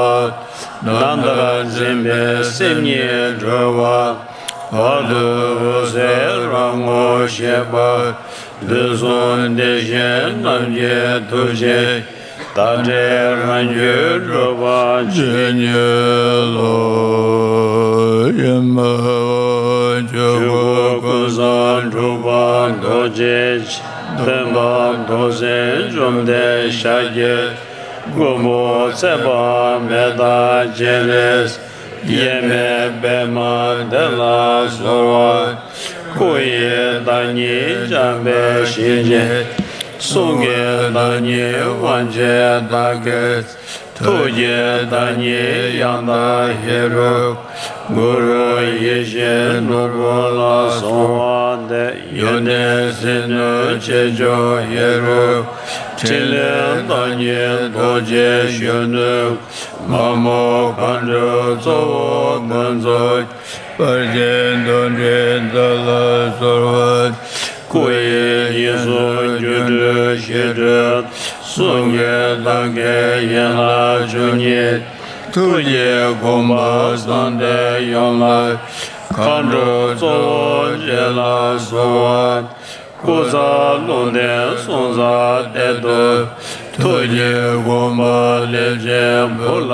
ནམ་ལྟར་འཛིན་པའི་སེམས་ཉིད་གྲོལ་བ། བར་དུ་འོད་གསལ་རང་ངོ་ཤེས་པ། དུས་གསུམ་བདེ་གཤེགས་རྣམས་ཀྱི་ཐུགས་རྗེ། བདག་འདྲའི་རང་རྒྱུད་སྒྲུབ་པ་ཇི་སྙེད་ལོ། ཡེ་མ་ཆོས་སྐུ་ཀུན་བཟང་འབྲུག་པ་རྡོ་རྗེ་འཆང་། སྟོན་པ་རྡོ་རྗེ་འཇོམས་ལྡན་ཤཱཀྱའི་མགོན་པོ་ཚེ་དཔག་མེད་དང་སྤྱན་རས་གཟིགས། དབྱེར་མེད་པདྨ་དེ་ལ་གསོལ་བ། སྐུ་ཡི་བདག་ཉིད་འཇམ་དཔལ་ཞི་བྱེད། གསུང་གི་བདག་ཉིད་དབང་ཆེན་དར་རྒྱས། ཐུགས་ཀྱི་བདག་ཉིད་ཡང་དག་ཧེ་རུ། གུ་རུ་ཡེ་ཤེས་ནོར་བུ་ལ་གསོལ་བ་འདེབས། ཡོན་ཏན་ཟིལ་གནོན་ཆེ་མཆོག་ཧེ་རུ། ཕྲིན་ལས་བདག་ཉིད་རྡོ་རྗེ་གཞོན་ནུ། མ་མོ་མཁའ་འགྲོའི་གཙོ་བོ་ཀུན་རྫོབ། དཔལ་ཆེན་འདུ་འབྲལ་མཛའ་ལ་གསོལ་བ། སྐུ་ཡི་དབྱིངས་སུ་སྒྱུ་འཕྲུལ་ཞི་ཁྲོའི། གསུང་གི་བདག་ཉིད་ཡན་ལག་བཅུ་གཉིས། ཐུགས་ཀྱི་དགོངས་པ་བཟང་ལྡན་ཡོངས་ལ། མཁའ་འགྲོ་གཙོ་བོ་རྗེ་ལ་གསོལ་བ། སྐུ་ཚ་ལུང་བསྟན་གསུང་ཚ་གཏེར་སྟོན། ཐུགས་ཀྱི་དགོངས་པ་ལེགས་བྱོན་བུ་ལ།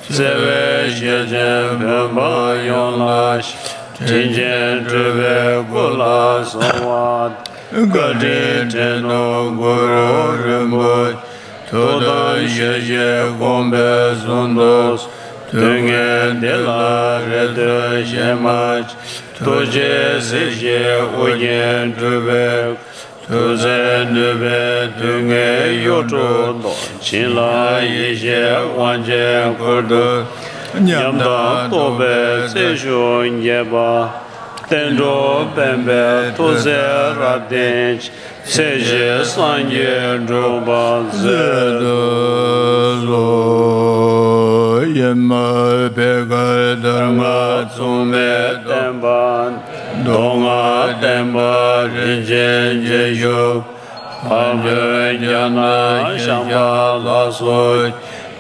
བརྩེ་བའི་ཞལ་ཆེམས་བོད་འབངས་ཡོངས་ལ། དྲིན་ཅན་སྤྲུལ་པའི་སྐུ་ལ་གསོལ་བ། བཀའ་དྲིན་དྲན་ནོ་གུ་རུ་རིན་པོ་ཆེ། ཐུགས་དམ་ཞལ་བཞེས་དགོངས་པའི་གསུང་དུ། དུས་ངན་འདི་ལ་རེ་ལྟོས་གཞན་མ་མཆིས། ཐུགས་རྗེས་གཟིགས་ཤིག་ཨོ་རྒྱན་སྤྲུལ་པའི། ཐུགས་བརྩེ་ནུས་པས་དུས་ངན་གཡོ་འགུལ་གཏོང་། བྱིན་རླབས་ཡེ་ཤེས་དབང་ཆེན་ཁུར་དུ། ཉམས་དང་རྟོགས་པའི་རྩལ་ཤུགས་རྒྱས་པ། བསྟན་འགྲོ་པཎ་པའི་ཐུགས་སྲས་རབ་བརྟན། ཚེ་ཞིག་སངས་རྒྱས་འགྲུབ་པར་མཛོད་དུ་གསོལ། ཡེ་མ་པད་དཀར་དར་དམར་མཚུངས་མེད་བསྟན་པ། མདོ་སྔགས་བསྟན་པ་རིན་ཆེན་རྗེས་ཤུགས། བར་དོའི་རྒྱ་ནག་ཤམ་བྷ་ལ་སོགས།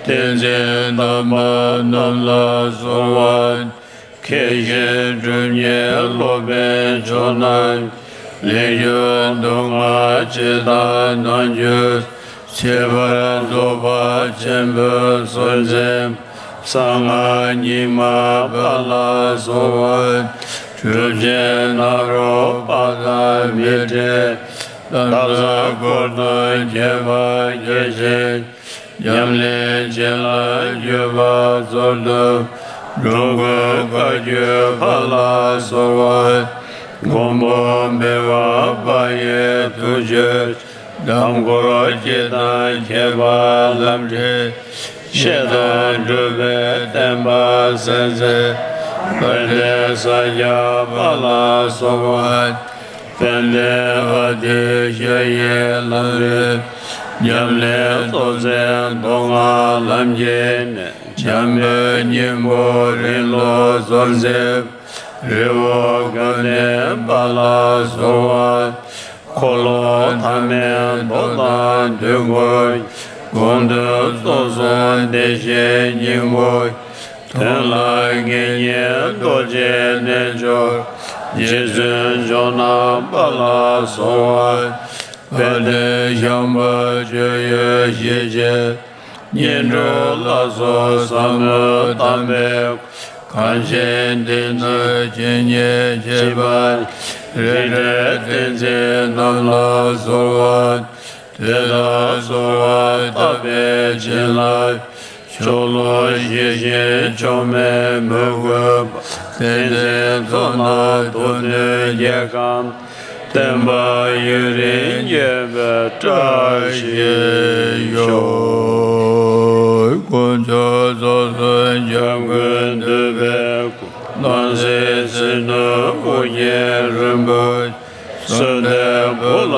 བསྟན་འཛིན་དམ་པ་རྣམས་ལ་གསོལ་བ། མཁས་ཤིང་གྲུབ་བརྙེས་སློབ་དཔོན་མཆོག་རྣམས། ལེགས་བཅུག་མདོ་སྔགས་སྤྱི་དང་ནང་རྒྱུད། ཁྱད་པར་རྫོགས་པ་ཆེན་པོའི་སྲོལ་འཛིན། གསང་སྔགས་རྙིང་མ་པ་ལ་གསོལ་བ། གྲུབ་ཆེན་ནཱ་རོ་པ་དང་མཻ་ཏྲི། ད་ལྟ་འཁོར་དང་ཁྱད་པར་རྒྱ་ཆེན། ཉམས་ལེན་བྱིན་རླབས་བརྒྱུད་པ་ཚུལ་དུ། འགྲོ་ཀུན་བཀའ་བརྒྱུད་པ་ལ་གསོལ་བ། མགོན་པོ་འབེལ་བ་པ་ཡི་ཐུགས་ཆོས། གདམས་སྐོར་སྤྱི་དང་ཁྱད་པར་ལམ་འབྲས། བཤད་དང་སྒྲུབ་པའི་བསྟན་པ་གསལ་མཛད། དཔལ་ལྡན་ས་སྐྱ་པ་ལ་གསོལ་བ། དཔལ་ལྡན་ཨ་ཏི་ཤ་ཡི་ལམ་རིམ། ཉམས་ལེན་རྟོགས་ཚད་མདོ་སྔགས་ལམ་གྱི་གནད། འཇམ་དཔལ་སྙིང་པོ་རིང་ལུགས་རྫོགས་འཛིན། རི་བོ་དགའ་ལྡན་པ་ལ་གསོལ་བ། འཁོར་ལོ་ཐ་མའི་མདོ་དང་དུས་འཁོར། དགོངས་དོན་རྟོགས་ཚུལ་བདེ་གཤེགས་སྙིང་པོ། དོན་ལ་དགེ་བསྙེན་རྡོ་རྗེ་རྣལ་འབྱོར། རྗེ་བཙུན་ཇོ་ནང་པ་ལ་གསོལ་བ། དཔལ་ལྡན་ཤམྦྷ་སྤྱོད་ཡུལ་ཞི་བྱེད། བསྙེན་སྒྲུབ་ལ་སོགས་ཟབ་མོའི་གཏམ་དཔེ། གངས་ཅན་འདི་ན་ཇི་སྙེད་མཆིས་པ། རིགས་འདྲའི་བསྟན་འཛིན་རྣམས་ལ་གསོལ་བ། དེ་དག་གསོལ་བ་བཏབ་པའི་བྱིན་རླབས། ཕྱོགས་ལྷུང་ཞི་ཞིང་ཕྱོགས་མེད་མོས་གུས་པ། བསྟན་འཛིན་ཚོགས་རྣམས་མཐུ་ནུས་རྒྱལ་ཁམས། བསྟན་པ་ཡུན་རིང་རྒྱས་པའི་བཀྲ་ཤིས་ཤོག། དཀོན་མཆོག་རྫོགས་སོ་འཇམ་མགོན་འདུས་པའི་སྐུ། སྣང་སྲིད་ཕྱི་ནང་ཨོ་རྒྱན་རིན་པོ་ཆེ། གསོལ་འདེབས་བུ་ལ་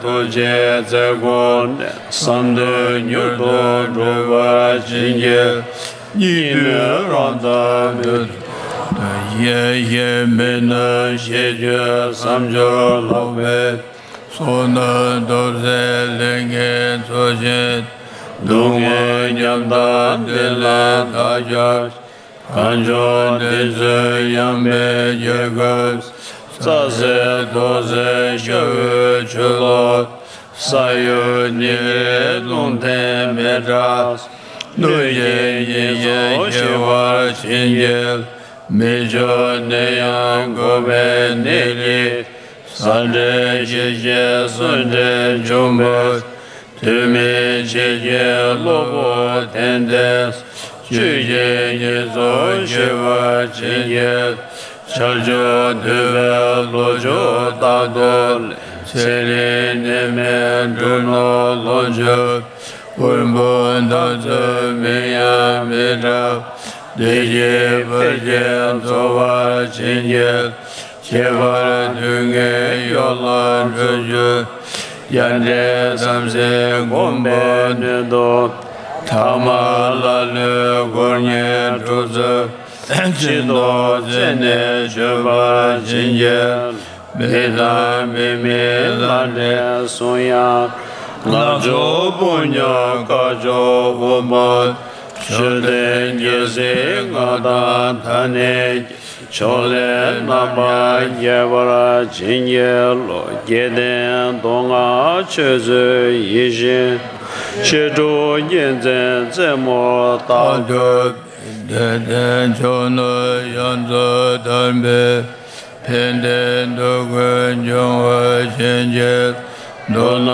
ཐུགས་རྗེའི་བརྩེ་དགོངས་ནས། བསམ་དོན་མྱུར་དུ་འགྲུབ་པར་བྱིན་གྱིས། སྙིགས་དུས་རང་མཚན་མེད་དུ། ཡེ་ཤེས་མི་ནུབ་ཤེས་བརྗོད་བསམ་སྦྱོར་ལྷུག་པའི། བསོད་ནམས་སྟོབས་ཟད་ལས་ངན་ཚོགས་ཆེན། སྡུག་བསྔལ་ཉམ་ཐག་འདི་ལས་ཐར་གྱུར་ཅིག། གངས་ལྗོངས་འདི་ཚུན་ཡངས་པའི་རྒྱལ་ཁམས། རྩྭ་ཟེར་ཐོག་ཟེར་ཤྭ་འོད་ཆུ་ལོག་ས་གཡོ་ནི་རེད། གསུང་རྟེན་མི་འདྲ། གནོད་བྱེད་ཉེས་སོགས་ཞི་བར་བྱིན་གྱིས། མི་ཆོག་ནད་ཡམས་འགོག་པའི་གནད་ཀྱིས། ཟ་འདྲེ་ཤི་བྱའི་གསོན་འདྲེ་འབྱུང་པོ། དུས་མིན་འཆི་བྱེད་གློ་བུར་དོན་ལྡན། བཅོས་བཅས་ཉེས་སོགས་ཞི་བར་བྱིན་གྱིས། ཆར་ཆུ་དུད་འགྲོའི་ལོ་ཕྱུགས་རྟག་ཏུ་ལེན། ཚེ་རིང་ནད་མེད་འབྲུ་ནོར་ལོངས་སྤྱོད། དབུལ་ཕོངས་འཐབ་རྩོད་མིང་ཡང་མི་འདྲ། བདེ་སྐྱིད་འཕེལ་རྒྱས་འཚོ་བར་བྱིན་གྱིས། ཁྱད་པར་སྡུག་བསྔལ་གཡོ་ལ་སྒྲོལ་གྱུར། དགྲ་འདྲེ་དམ་སྲི་སྒོམ་པའི་སྣོད་དུ། ཐ་མལ་ལ་ལུས་དཀོར་གཉེར་སྒྲུབ་ཚུལ། ཕྱི་ལྡོག་རྩད་ནས་ཆོད་པར་བྱིན་གྱིས། མི་དང་མི་མིན་ལྷ་འདྲེ་གསུམ་ཡང་། ནག་ཕྱོགས་དཔུང་ཉམས་དཀར་ཕྱོགས་དབུ་མ། ཆོས་ལྡན་རྒྱལ་སྲིད་མངའ་ཐང་ཐ་སྙད་ཀྱི། ཕྱོགས་ལས་རྣམ་པར་རྒྱལ་བར་བྱིན་གྱིས་རློབས། རྒྱལ་བསྟན་མདོ་སྔགས་ཆོས་ཚུལ་ཡིད་བཞིན། གཤེགས་གྲུབ་རྒྱལ་མཚན་རྩེ་མོར་བཏགས། ཐུབ་པའི་བདེ་ལྡན་མཆོག་ནི་ཡོངས་སུ་དར་བའི། ཕན་བདེའི་འདོད་དགུ་འབྱུང་བར་བྱིན་གྱིས། མདོར་ན་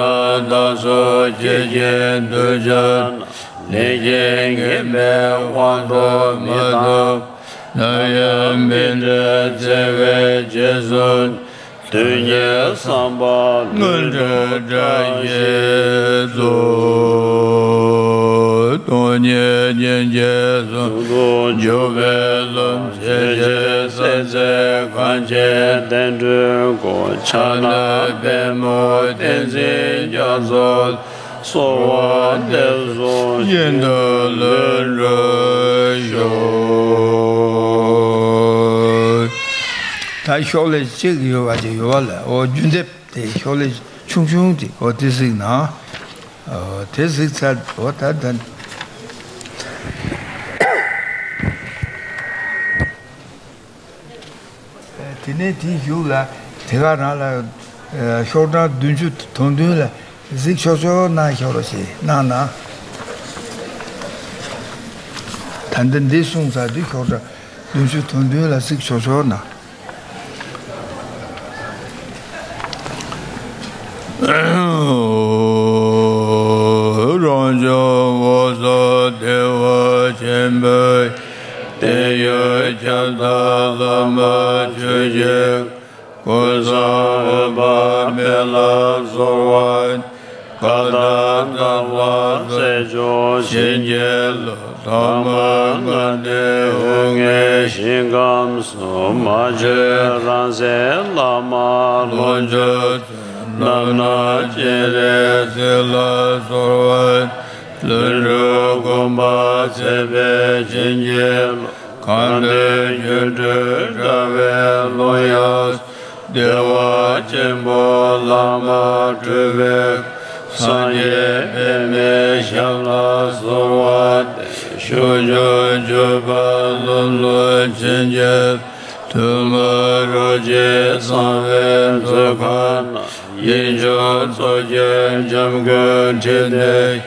བདག་སོགས་སྐྱེ་འཆིའི་གདུལ་བྱ་རྣམས། ལས་ཀྱིས་ངན་པའི་དབང་དུ་མི་བཏང་། ནམ་ཡང་མི་འབྲལ་བརྩེ་བའི་རྗེས་སུ། དོན་གཉིས་བསམ་པ་ལྷུན་གྲུབ་བཀྲ་ཤིས་སྩོལ། སྟོང་ཉིད་སྙིང་རྗེ་ཟུང་དུ་འཇུག་པའི་ལམ། སྲིད་ཞིའི་སྲེག་རྫས་གང་ཆེ་བསྟན་འགྲོའི་སྒོ། ཕྱག་ན་པདྨོ་བསྟན་འཛིན་རྒྱ་མཚོ། གསོལ་བ་འདེབས་སོ་ཤིན་ཏུ་ལྷུན་གྲུབ་ཤོག། ད་ཤོག་ལེབ་གཅིག་ཡོད་པ་ཅིག་ཡོད་པ་ལ། འོ་རྒྱུན་འདེབས་དེ་ཤོག་ལེབ་ཆུང་ཆུང་དེ། འོ་དེ་གཟིགས་ན། འོ་དེ་གཟིགས་ཚར། འོ་ད་ད། དེ་ནས་དེའི་གཞུག་ལ་དེ་ག་རང་ལ་ཤོག་གྲངས་བདུན་ཅུ་དོན་བདུན་ལ་གཟིགས་ཆོག་ཆོག་གནང་ཤོག་རོགས་ཞེས་གནང་ན། ད་ལྟ་འདི་གསུངས་ཚར་དུས་ཤོག་གྲངས་བདུན་ཅུ་དོན་བདུན་ལ་གཟིགས་ཆོག་ཆོག་གནང་། རང་བྱུང་འོད་གསལ་བདེ་བ་ཆེན་པོའི། བརྟན་གཡོ་ཁྱབ་བདག་བླ་མ་ཆོས་ཀྱི། ཀུན་བཟང་འོད་དཔག་མེད་ལ་གསོལ་བ། བཀའ་དང་བསྟན་པ་སྲས་མཆོག་བྱིན་གྱིས་རློབས། ཐ་མ་ལྔ་སྡེ་དབུ་མའི་ཞིང་ཁམས་སུ། མ་བཅོས་རང་གསལ་བླ་མ་ལོངས་སྤྱོད་རྣམ་སྣང་སྤྱན་རས་གཟིགས་ལ་གསོལ་བ། ལྷུན་གྲུབ་དགོངས་པ་མཛད་པས་བྱིན་གྱིས་རློབས། གང་འདུལ་སྒྱུ་འཕྲུལ་དྲ་བའི་ཀློང་ཡངས་སུ། བདེ་བ་ཆེན་པོ་བླ་མ་སྤྲུལ་པའི། སངས་རྒྱས་པདྨའི་ཞབས་ལ་གསོལ་བ་འདེབས། ཕྱོགས་བཅུའི་སྤྱོད་པ་ལམ་ལ་བྱིན་གྱིས། ཐུན་མོང་རོ་གཅིག་གསང་བའི་མཛོད་ཁང་ན། ཡིད་འབྱུང་ཚོགས་ཀྱི་འཇམ་མགོན་ཁྲི་སྟེང་།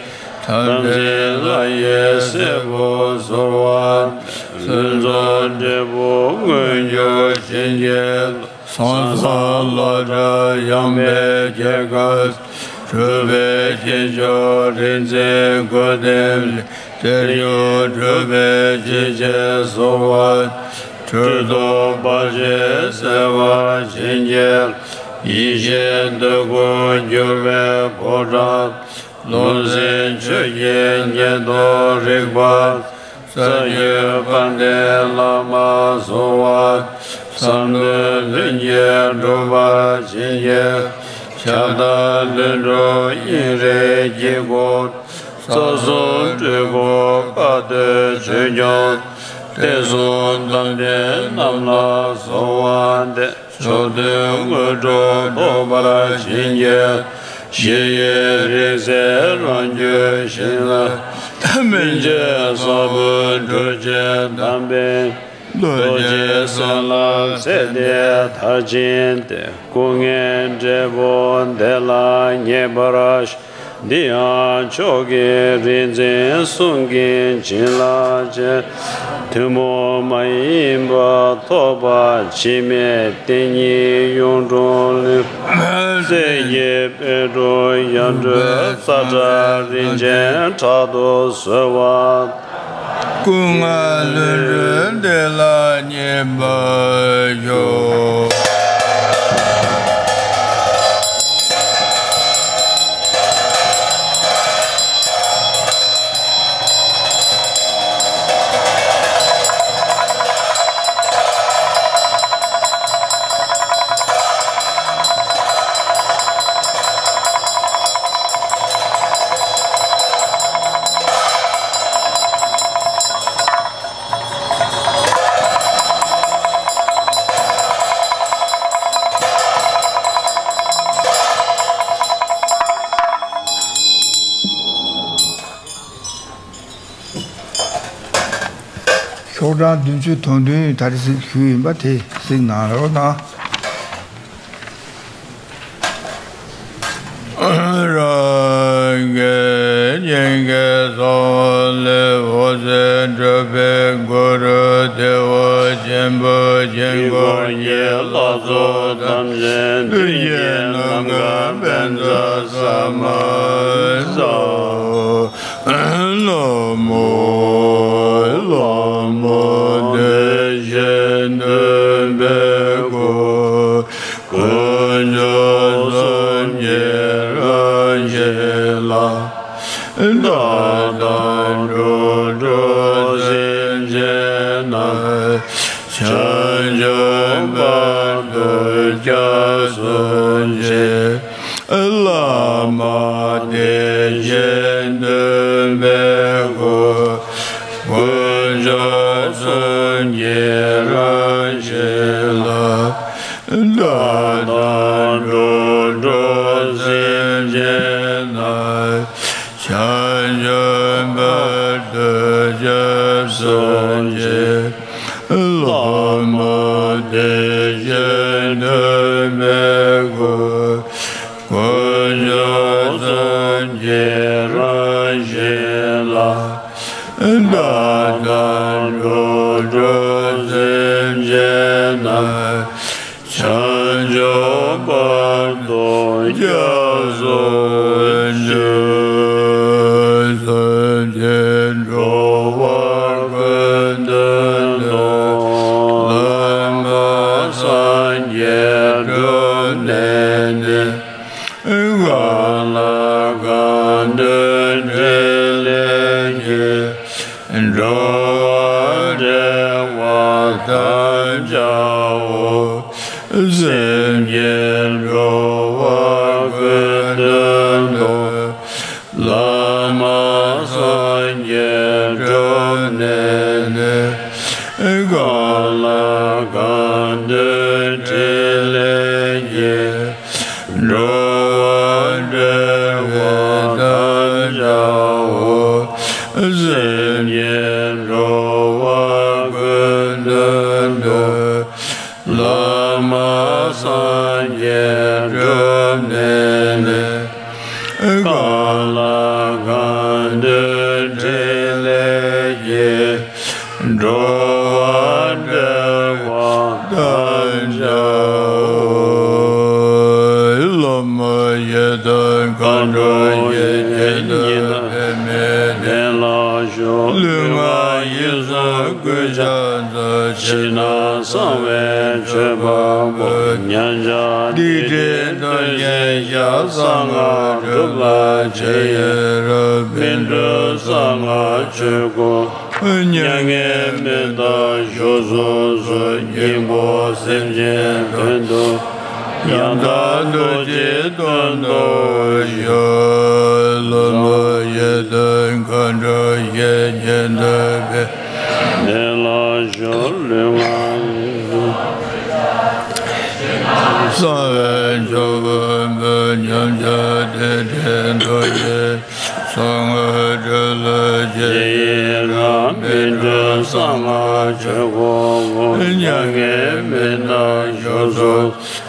དམ་ཚིག་ལྷ་ཡི་སྲས་པོ་གསོལ་བ་འདེབས། ལྷུན་རྫོགས་འབྲས་བུ་མངོན་གྱུར་བྱིན་གྱིས་རློབས། ས་མཚམས་ལོ་བྲག་ཡངས་པའི་རྒྱལ་ཁམས། སྤྲུལ་པའི་སྐྱེས་མཆོག་རིག་འཛིན་སྐུ་ལྡན་ལས། གཏེར་གཞུང་གྲུབ་པའི་ཞིང་ཆེན་གསོལ་བ། ཁྲོ་ཐུང་བར་ཆད་སེལ་བར་བྱིན་གྱིས། ཡེ་ཤེས་འདོད་དགུ་འགྱུར་བའི་ཕོ་བྲང་། ལུང་ཟིན་ཆོས་ཀྱི་ཉེར་བསྡོགས་རིག་པ། རྩ་བརྒྱུད་དཔལ་ལྡན་བླ་མ་གསོལ་བ། བསམ་དོན་ལྷུན་གྱིས་འགྲུབ་པར་བྱིན་གྱིས། ཁྱབ་བདག་ལྷུན་གྲུབ་དབྱིངས་རིག་དཀྱིལ་འཁོར། རྩ་གསུམ་སྤྲུལ་སྐུ་བཀའ་སྡོད་ཆོས་སྐྱོང་། བསྟན་སྲུང་དམ་ལྡན་རྣམས་ལ་གསོལ་བ་འདེབས། མཆོག་ཐུན་དངོས་གྲུབ་ཐོབ་པར་བྱིན་གྱིས། ཞི་བའི་རིག་འཛིན་རང་རྒྱུད་ཞིང་ལ། སྨིན་བྱེད་ས་བོན་སྒྲུབ་བྱེད་དམ་པའི། རྡོ་རྗེ་སེམས་ལ་ཚེ་འདི་མཐར་ཕྱིན་ཏེ། སྐུ་ལྔའི་འབྲས་བུ་བདེ་ལ་ངེས་པར་ཤོག། འདི་ཡང་མཆོག་གི་རིག་འཛིན་གསུམ་གྱིས་བྱིན་རླབས་ཅན། ཐུན་མོང་མ་ཡིན་པ་ཐོབ་པ་འཆི་མེད་བསྟན་གཉིས་གཡུང་དྲུང་གླིང་། སྲས་ཀྱི་དཔལ་སྤྲུལ་ཡར་སྒྲོལ་ཙཱ་བྲག་རིན་ཆེན་ཕྲག་ཏུ་གསོལ་བ། སྐུ་ལྔ་ལྷུན་གྲུབ་བདེ་བླག་བརྙེས་པར་ཤོག། ཤོག་གྲངས་བདུན་ཅུ་དོན་བདུན་ད་རེས་ཞུས་ཡིན་པ་དེ་གཟིགས་གནང་རོགས་གནང་། རང་གི་སྙིང་གའི་ས་འོག་ལས་འོད་ཟེར་འཕྲོས་པའི་གུ་རུ་བདེ་བ་ཆེན་པོ་དཀྱིལ་འཁོར་གྱི་ལྷ་ཚོགས་ཐམས་ཅད་མདུན་གྱི་ནམ་མཁའ་བཛྲ་ས་མ་ས། ལྷ་མོ་ལྷ་མོ་བདེ་ཆེན་སྟོན་པའི་སྐུ། དཀོན་མཆོག་གསུམ་གྱི་རང་བཞིན་ལ། མཐའ་དག་འགྲོ་དྲུག་སེམས་ཅན་རྣམས། བྱང་ཆུབ་བར་དུ་སྐྱབས་སུ་མཆི། བླ་མ་བདེ་ཆེན་སྟོན་པའི་སྐུ། དཀོན་མཆོག་གསུམ་གྱི་རང་བཞིན་ལ། མཐའ་དག་འགྲོ་དྲུག་སེམས་ཅན་རྣམས། བྱང་ཆུབ་བར་དུ་སྐྱབས་སུ་མཆི། བླ་མ་བདེ་ཆེན་སྟོན་པའི་སྐུ། དཀོན་མཆོག་གསུམ་གྱི་རང་བཞིན་ལ། མཐའ་དག་འགྲོ་དྲུག་སེམས་ཅན་རྣམས། བྱང་ཆུབ་བར་དུ་སྐྱབས་སུ་མཆི། སེམས་ཅན་འགྲོ་བ་ཀུན་དོན་དུ། བླ་མ་སངས་རྒྱས་འགྲུབ་ནས་ནི། གང་ལ་གང་འདུལ་ཕྲིན་ལས་ཀྱིས། འགྲོ་བ་བདེ་བ་ཐམས་ཅད་འོ། སེམས་ཅན་འགྲོ་བ་ཀུན་དོན་དུ། བླ་མ་སངས་རྒྱས་འགྲུབ་ནས་ནི། གང་ལ་གང་འདུལ་ཕྲིན་ལས་ཀྱིས། འགྲོ་བ་བདེ་བ་ཐམས་ཅད་འོ། སེམས་ཅན་འགྲོ་བ་ཀུན་དོན་དུ། བླ་མ་སངས་རྒྱས་འགྲུབ་ནས་ནི། གང་ལ་གང་འདུལ་ཕྲིན་ལས་ཀྱིས། འགྲོ་བ་བདེ་བ་ཐམས་ཅད་འོ། བླ་མ་ཡི་དམ་མཁའ་འགྲོ་ཡི་གེ་འདི་འབད་མེད་དེ། ལུས་ངག་ཡིད་གསུམ་ཀུན་ཕྱག་འཚལ་ཕྱི་ནང་གསང་བའི་མཆོད་པ་པོ། མཉམ་གཞག་སྡིག་སྒྲིབ་གདོན་བགེགས་བཤགས་གསང་སྔགས་སྒྲུབ་ལ་བྱེད་ཡི་རང་། སྨིན་གྲོལ་གསང་སྔགས་ཆོས་སྐུ་མྱ་ངན་མི་འདའ་བཞུགས་སུ་གསོལ། སྙིང་པོ་སེམས་ཅན་དོན་དུ། ཡང་དག་རྡོ་རྗེའི་དོན་དུ་གཞོལ། བླ་མ་ཡི་དམ་མཁའ་འགྲོ་ཡི་གེ་འདི་འབད། བདེ་བླག་ཤོག་ལུས་ངག་ཡིད་གསུམ། གསང་བའི་མཆོད་པ་པོ། མཉམ་གཞག་སྡིག་སྒྲིབ་གདོན་བགེགས་གསང་སྔགས་སྒྲུབ་ལ་བྱེད་ཡི་རང་། སྨིན་གྲོལ་གསང་སྔགས་ཆོས་སྐུ་མྱ་ངན་མི་འདའ་བཞུགས་སུ།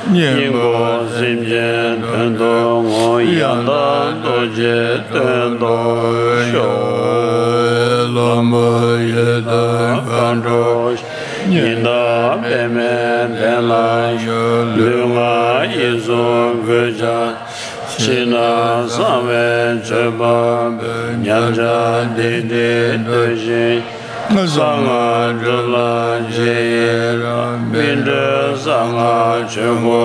སྙིང་པོ་སེམས་ཅན་དོན་དུ་བསྔོ། ཡང་དག་རྡོ་རྗེ་དོན་རྟོགས་ཤོག། ལྷ་མོ་ཡི་དམ་མཁའ་འགྲོ། ཉི་ཟླ་པདྨའི་གདན་ལ་བཞུགས། ལུས་ངག་ཡིད་གསུམ་གུས་ཕྱག་ཕྱི་ནང་གསང་བའི་མཆོད་པ་འབུལ། མཉམ་བཞག་བདེ་ལྡན་བདུད་བཞི། གསང་སྔགས་སྒྲུབ་ལ་རྗེས་ཡི་རང་། སྨིན་གྲོལ་གསང་སྔགས་ཆོས་སྐུ།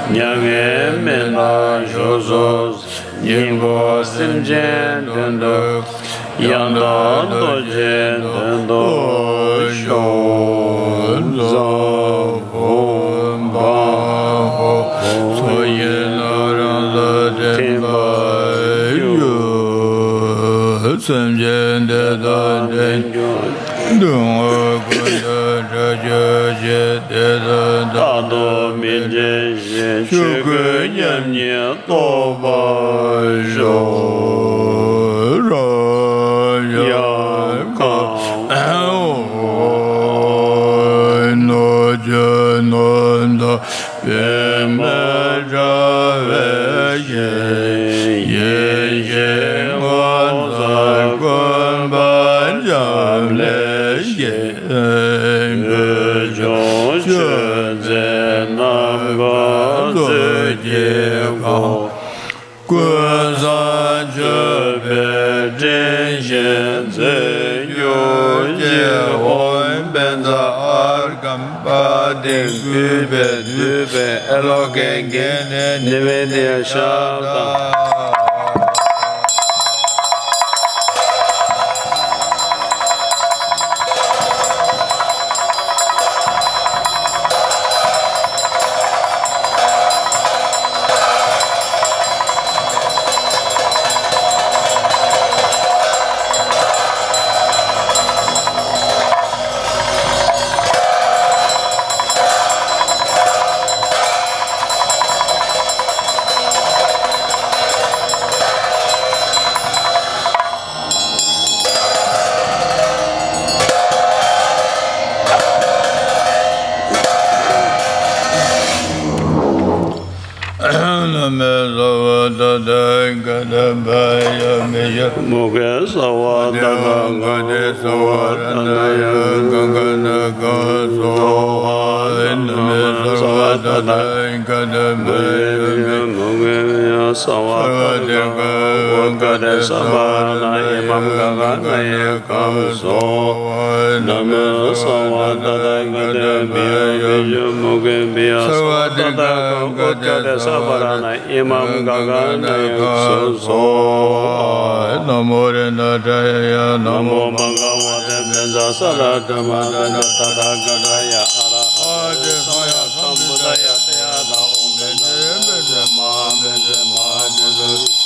མྱ་ངན་མི་འདའ་བཞུགས་སུ་གསོལ། སྙིང་པོ་སེམས་ཅན་དོན་དུ། ཡང་དག་རྡོ་རྗེ་དོན་རྟོགས་ཤོག། ཛཿཧོ་བཾ་ཧོ། ཚོགས་ཀྱི་རྣམ་རོལ་ཐིམ་པར་གྱུར། སེམས་ཅན་བདེ་དང་ལྡན་གྱུར། སྡུག་བསྔལ་ཀུན་ཏུ་བྲལ་གྱུར་ཅིག། དེ་དག་རྟག་ཏུ་མི་འབྲལ་ཞིང་། ཆོས་སྐུ་མཉམ་ཉིད་རྟོགས་པར་ཤོག། རབ་དབྱངས་གང་། ནོར་གྱི་ནོར་བུ་པདྨ་དྲ་བའི་ཞིང་། ཡེ་ཤེས་ངོ་མཚར་ཀུན་འབར་འབྱམས་ཀླས་བརྒྱན། ཀུན་འབྱུང་མཆོད་རྫས་རྣམ་པ་མཛོད་ཀྱིས་གང་། ཀུན་བཟང་མཆོད་པའི་སྤྲིན་བཞིན་འཛིན་གྱུར་ཅིག། ཨོཾ་བཛྲ་ཨརྒྷཾ་པཱདྱཾ་གུ་རུ་བེ་དུ་བེ་ཨ་ལོ་ཀེ་གྷནྡྷེ་ནི་བེ་དྱ་ཤ་ཏ། ན་མོ་སརྦ་ཏ་ཐཱ་ག་ཏ་བྷྱ་མི་ཡ། མུ་ཁེ་སརྦ་ཏ་ཐཱ་ག་ཏེ་སརྦ་ཏ་ཐཱ་ཡ་ག་ག་ན་ག་སྭཱ་ཧཱ། ན་མོ་སརྦ་ཏ་ཐཱ་ག་ཏ་བྷྱ་མི་ཡ། མུ་ཁེ་སརྦ་ཏ་ཐཱ་ག་ཏེ་སརྦ་ར་ཎ་ཨི་མཾ་ག་ག་ན་ཡེ་ཀཾ་སྭཱ་ཧཱ། ན་མོ་སརྦ་ཏ་ཐཱ་ག་ཏ་བྷྱ་མི་ཡ། མུ་ཁེ་སརྦ་ཏ་ཐཱ་ག་ཏེ་སརྦ་ར་ཎ་ཨི་མཾ་ག་ག་ན་ཡེ་ཀཾ་སྭཱ་ཧཱ། ན་མོ་རཏྣ་ཏྲ་ཡ། ན་མོ་བྷ་ག་བ་ཏ། བཛྲ་སཱ་ལ་དྷརྨ་ཏ་ཏ་ཐཱ་ག་ཏ་ཡ། ཨ་ར་ཧ་ཏེ་སམ་ཡཀ་སཾ་བུདྡྷ་ཡ། ཏདྱ་ཐཱ། ཨོཾ་བཛྲ་བཛྲ་མ་བཛྲ་མ་ཏེ་ཏེ།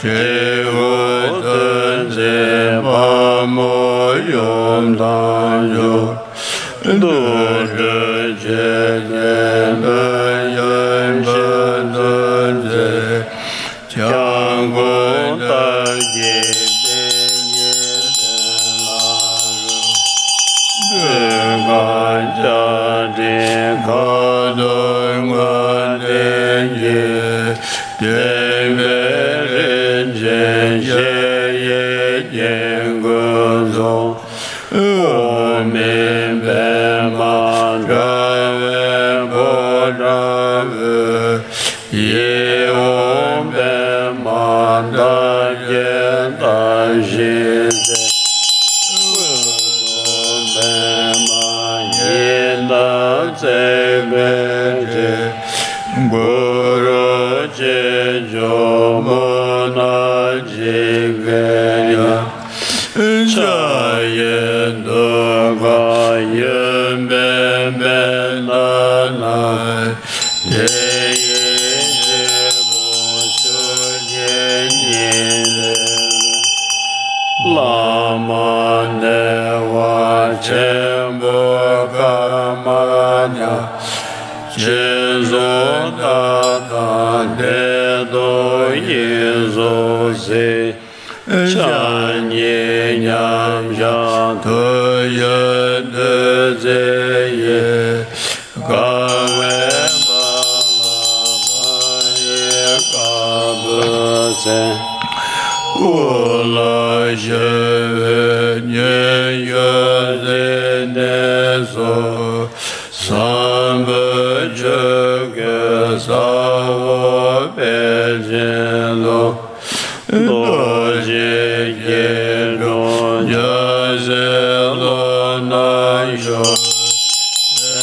ཁྲེགས་ཤུལ་དོན་མཛད་དཔའ་མོ་ཡུམ་དང་སྦྱོར། དུར་ཁྲོད་ཆེ་ཆུང་དོན་ཡོད་མཁྱེན་པ་མཛོད་མཛད། སྐྱབས་མགོན་རྟག་བརྒྱད་པད་ཉི་ཟླ་ལ་རོལ། སྤྲུལ་སྐུ་བཅའ་སྒྲིག་ཁ་དོག་ལྔ་ལྡན་གྱི། བསྟན་པའི་རིན་ཆེན་གཞལ་ཡས་ཀྱི་ཀུན་རྫོབ། འོག་མིན་པདྨ་དྲ་བའི་སྤོས་བཀྲ་བོས། ཡིད་འོང་པདྨ་འདབ་བརྒྱད་བརྡལ་ཞིང་མཛེས། དབུས་སུ་པདྨ་ཉི་ཟླ་བརྩེགས་པའི་སྤྲིན། གུ་རུ་ཆེ་ཆུང་མུ་ན་འཇིགས་པའི་ཉ། ཕྱག་གཡས་གདུགས་དཀར་གཡོན་པས་བྷནྡྷ་ན། དེ་ཡི་སྐྱེས་བུ་ཆུ་སྐྱེས་ བླ་མ་བདེ་བ་ཆེན་པོ་ཀརྨ་ཉིད། སྦྱིན་སོགས་དག་དང་བདེ་སྟོང་ཡིད་སོགས་གཟིགས། ཕྱག་གཉིས་མཉམ་བཞག་ཐུགས་ཡོད་བདུད་རྩི་ཡི། དགའ་བའི་བ་ལ་བ་ཡི་དཀར་པོ་ཟེར། སྐུ་ལ་ཞི་བའི་ཉི་ཤུ་རྩེ་གནས་སུ། བཟང་པོའི་ཆོས་ཀྱི་ས་འོག་དཔལ་ཆེན་ལུང་། རྡོ་རྗེ་སྐྱིལ་ཀྲུང་འཇའ་ཟེར་ལུང་ན་བཞུགས། དེ་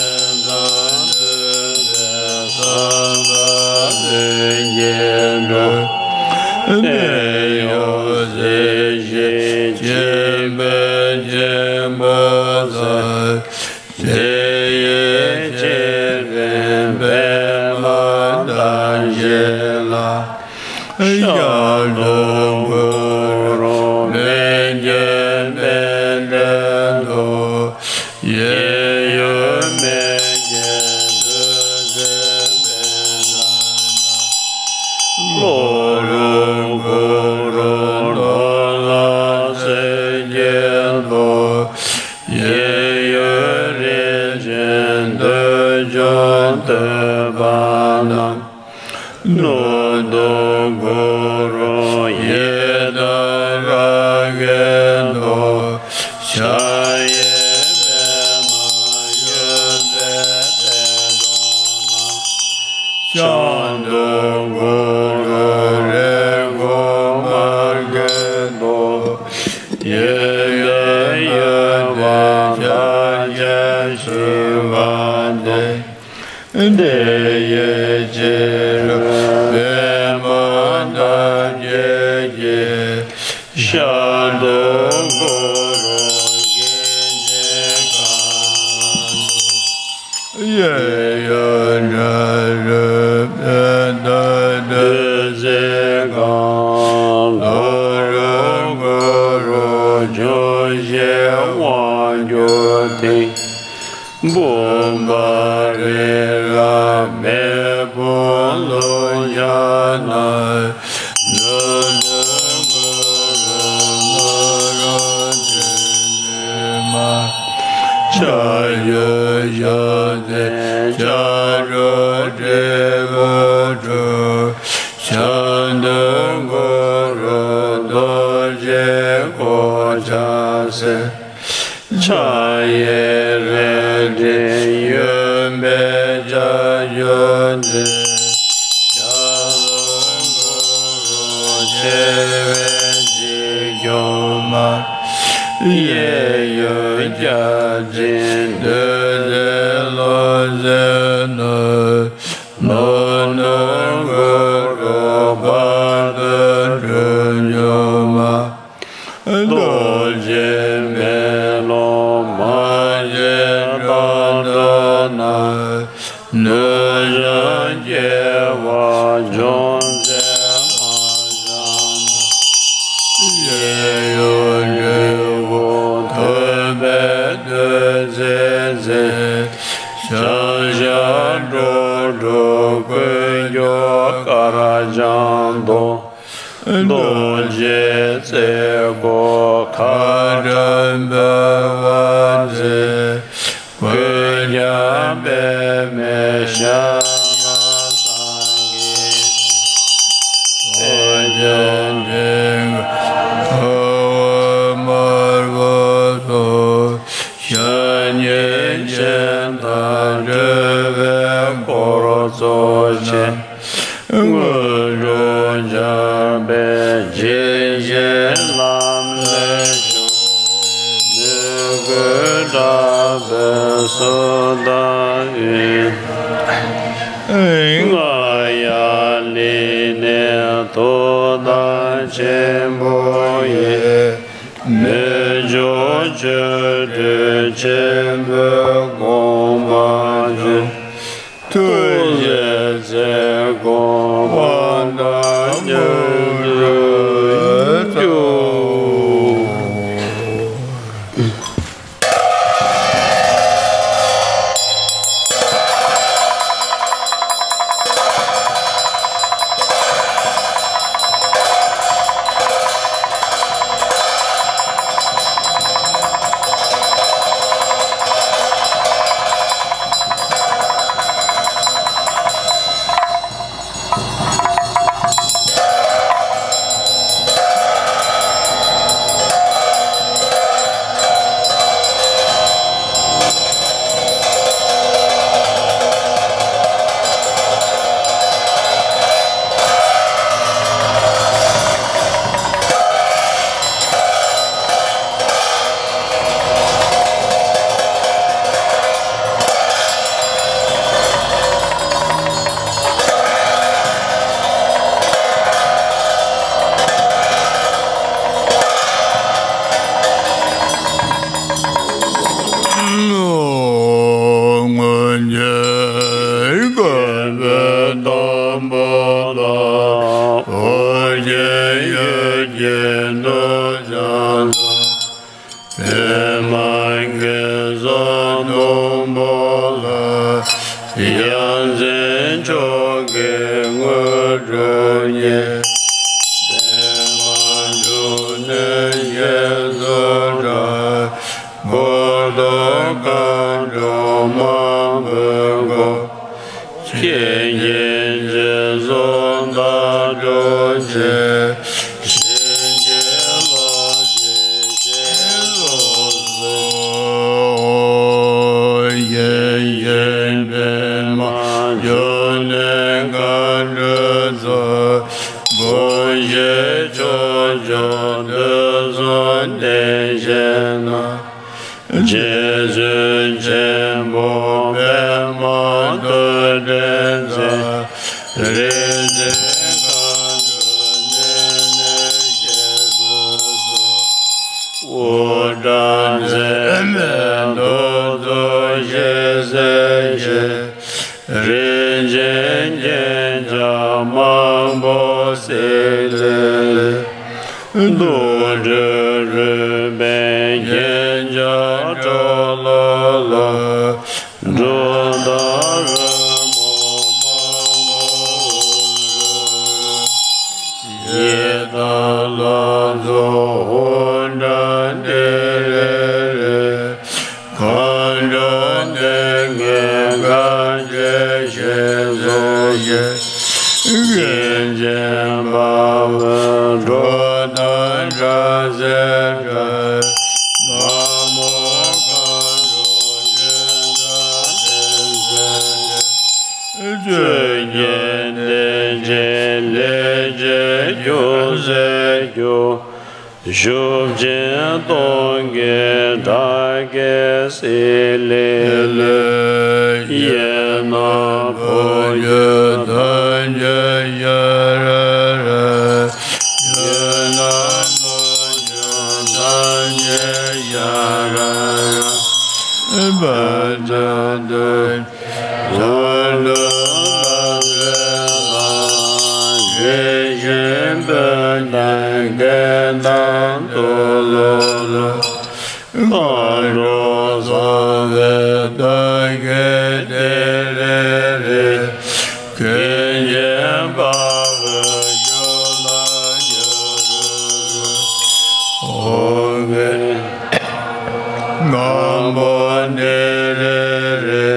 དང་འདུས་པའི་སམ་བྷ་ཝ་སྐྱིལ་ཀྲུང་། དེ་ཡང་གཟི་བརྗིད་སྦྱིན་པའི་སྦྱིན་པ་ཟེར། དེ་ཡི་ཕྱི་རོལ་པདྨ་དང་བཞི་ལ། ཤར་དུ་གུ་རུ་མིག་ཅན་དཔལ་ལྡན་དུ། གཡས་གཡོན་མིག་ཅན་བདུད་རྩི་དཔལ་ལྡན་ན། ལྷོ་རུ་གུ་རུ་ནོར་ལྷ་སེང་གེ་དུ། གཡས་གཡོན་རིན་ཆེན་བདུད་འཇོམས་སྟོན་པ་རྣམས། ནུབ་ཏུ་གུ་རུ་ཡི་དམ་རཱ་གའི་དུ། ཕྱག་གཡས་པདྨ་གཡོན་པས་བརྡེག་འགྲོ་ན། བྱང་དུ་གུ་རུ་རེ་སྐོང་མར་གྱི་དུ། གཡས་གཡོན་གཡོན་པ་ལྷ་ཆེན་ཞི་བ་འདི། དེ་ཡི་ཕྱི་རོལ་པདྨ་འདབ་བརྒྱད་ཀྱི། ཤར་དུ་གུ་རུ་གིང་ཆེན་དཀར་པོ། གཡས་གཡོན་ཕྱི་རོལ་པདྨ་བདུད་རྩི་དཀར། ལྷོ་རུ་གུ་རུ་འབྱུང་བཞིའི་དབང་གྱུར་ཏེ། བུམ་པ་རི་རབ་མེ་དཔུང་རླུང་ལྗང་ནག། ནུབ་ཏུ་གུ་རུ་ནོར་རོ་ཆུ་འདྲེས་མ། ཕྱོགས་བཅུ་ཞབས་རྗེས་ལྕགས་སྒྲོག་དྲིལ་བུ་དྲུག། བྱང་དུ་གུ་རུ་རྡོ་རྗེ་གོ་ཆ་ཟེར། ཕྱག་གཡས་རལ་གྲི་གཡོན་པས་ལྕགས་ཀྱུ་འཛིན། ཞབས་ལ་གུ་རུ་ཆེ་བའི་འཇིགས་སྐྱོབ་མ། གཡས་གཡོན་བརྒྱ་བྱིན་བདུད་རྩིའི་ལྷུང་བཟེད་བསྣུན། ནུབ་ཏུ་གུ་རུ་དཔལ་མོའི་དྲུང་འཇོམས་མ། རྡོ་རྗེ་མེ་ལོང་མ་ཞེས་གྲགས་མཐོ་ན། ནུབ་བྱང་སྐྱེ་བ་འབྱུང་ཚེ་མ་བྱམས་པ། གཡས་གཡོན་དྲིལ་བུ་ཐུབ་པའི་བདུད་རྩི་འཛིན། བྱང་ཤར་འགྲོ་དྲུག་ཀུན་སྐྱོབ་དཀར་འཆང་དུ། རྡོ་རྗེ་རྩེ་དགུ་ཁ་ཊྭཱཾ་བྷ་ཝ་ཛེ། གུས་ཀྱང་པདྨའི་ཞབས་ལ་སངས་རྒྱས། དཔལ་ལྡན་དེ་ཁ་ཁ་བ་དམར་པོ་སོགས། ཞབས་གཉིས་སྤྱན་དང་འབྲེལ་བའི་འཁོར་ཚོགས་ཆེ། དངོས་གྲུབ་འཇམ་དཔལ་ཇི་བཞིན་ལམ་ལས་བྱུང་། མོས་གུས་དྲག་པོས་གསོལ་བ་འདེབས། རྔ་ཡབ་ལི་ནས་ཐུགས་དམ་ཆེན་པོ་ཡིས། མི་འབྱུང་ཆོ་འཕྲུལ་ཆེན་པོའི་དགོངས་པ་ཆོས། ཐུགས་རྗེའི་ཚེ་དགོངས་དབང་དང་མྱུར་དུ་སྐྱོང་། པདྨ་གེ་སར་སྡོང་པོ་ལ། ཡ་མཚན་མཆོག་གི་དངོས་གྲུབ་བརྙེས། པདྨ་འབྱུང་གནས་ཞེས་སུ་གྲགས། འཁོར་དུ་མཁའ་འགྲོ་མང་པོས་བསྐོར། མཁྱེན་ཅིང་རྗེས་སུ་བདག་སྒྲུབ་ཕྱིར། བྱིན་གྱིས་རློབས་ཤིག་ཞེས་སུ་གསོལ། ཡིད་བཞིན་པདྨ་འབྱུང་གནས་མཁའ་འགྲོའི་ཚོགས། དགོངས་ཤིག་ཕྱོགས་བཅུ་དུས་གསུམ་བདེ་གཤེགས་རྣམས། རྗེ་བཙུན་ཆེན་པོ་པདྨ་ཐོད་ཕྲེང་རྩལ། རིག་འཛིན་མཁའ་འགྲོའི་གནས་ནས་གཤེགས་སུ་གསོལ། དབུ་སྐྲ་མཛེས་པའི་ཏོག་ཙམ་ཞིག་གསལ་ཞིང་། རིན་ཆེན་རྒྱན་ཆ་མང་པོ་བསིལ་ལི་ལི། དུག་སྦྲུལ་རུས་པའི་རྒྱན་ཆ་ཁྲོ་ལོ་ལོ། འབྲུ་དང་རོལ་མོ་མང་པོ་འཁྲུགས། གཡས་དང་ལྷ་ཚོགས་ཧཱུྃ་ཊ་ཏི་རེ་རེ། མཁའ་འགྲོ་སྡེ་བརྒྱད་དགའ་བྱེད་ཞེས་སུ་གསོལ། གིང་ཆེན་དཔའ་བོས་སྒྲོག་དང་སྒྲ་ཚད་བྲལ། དམར་མོ་མཁའ་འགྲོ་ཅན་དང་ལྡན་མཛད་དེ། གཙོ་རྒྱན་སྡེ་བརྒྱད་ལས་བྱེད་རྒྱུ་ཟེར་རྒྱུ། ཤུགས་ཅན་སྟོང་གི་སྒྲ་སྐད་བསིལ་ལི་ལི། གཡས་ན་ཕོ་རྒྱུད་ཐམས་ཅད་ཤ་ར་ར། གཡོན་ན་མོ་རྒྱུད་ཐམས་ཅད་ཤ་ར་ར། བར་དུ་དོན། ལྷ་ཀླུ་ལྷ་སྲིན་ལ། རིགས་ཤིང་སྤོས་དང་སྐད་དང་ཏུ་ལུ་ལུ། མཁའ་འགྲོ་ཚངས་པའི་སྟོན་ཀའི་ཏི་རི་རི། གིང་ཆེན་དཔའ་བོས་སྐྱོབ་དང་སྐྱོབ་པའི་ཚོགས། ཧཱུྃ་གི་སྔོན་པོ་ཏི་རི་རི།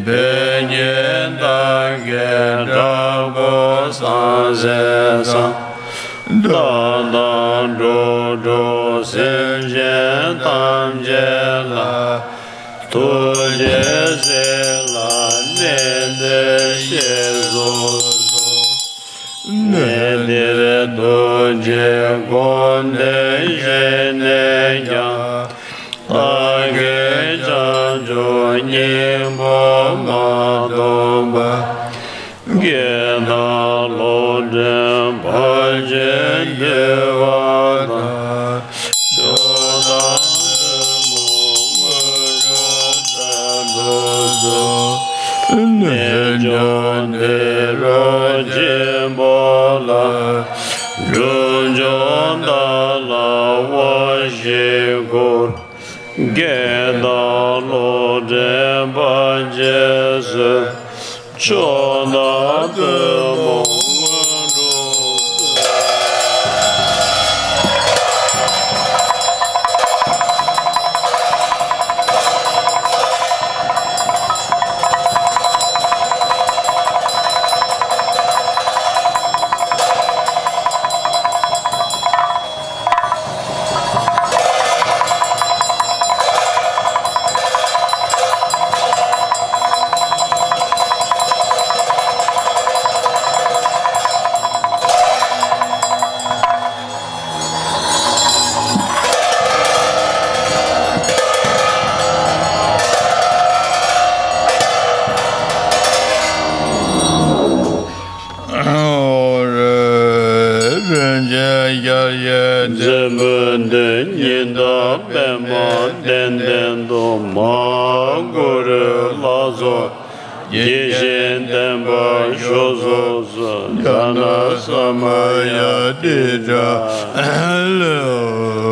ཕན་བདེའི་མཐའ་བརྒྱད་དྲག་པོ་བསང་ཟས་བསང་། རྟ་དང་འགྲོ་དྲུག་སེམས་ཅན་ཐམས་ཅད་ལ། ཐུགས་རྗེས་བརྩེ་ལ་གནས་འདིར་གཤེགས་སུ་གསོལ། གནས་འདིར་ཐུགས་རྗེས་དགོངས་ཏེ་བཞེངས་ནས་ཀྱང་། བདག་གིས་བྱང་ཆུབ་སྙིང་པོ་མ་ཐོབ་བར། སྐྱེ་འདས་ལོག་འདྲེན་བར་ཆད་འདུལ་བ་དང་། མཆོག་དང་ཐུན་མོང་དངོས་གྲུབ་ཟབ་ཏུ་སྩོལ། རྣལ་འབྱོར་འདི་རུ་ཆེན་པོ་ལ། གྲུབ་མཆོག་བདག་ལ་དབང་བཞི་བསྐུར། སྐྱེ་འདས་ལོག་འདྲེན་བར་ཆད་སོལ། མཆོག་དང་ཐུན་མོང་དངོས་གྲུབ་སྩོལ། རིན་ཆེན་ཞལ་བཞི་རྩེ་ཕུད་འདི། ཉི་ཟླ་པདྨ་གདན་སྟེང་དུ། མ་ཧཱ་གུ་རུ་ལྷ་ཚོགས་ཀྱིས་བཞེངས་བསྟན་པ་ཤོག་སོགས་སུ། ཛྙཱ་ན་ས་མ་ཡ་ཏིཀ་ཏྲ་ལོ།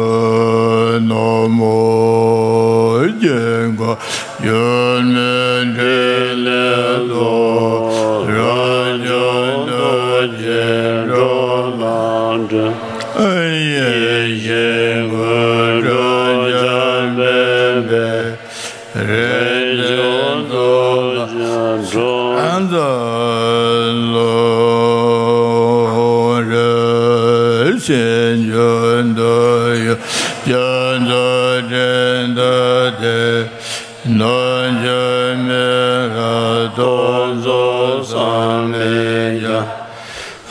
ཆོས་མཛད་འཕྲིན་དུ་དེ་ནོར་འགྱུར་མེད་ལ་དོན་རྫོགས་བསམ་མི་ཁྱབ།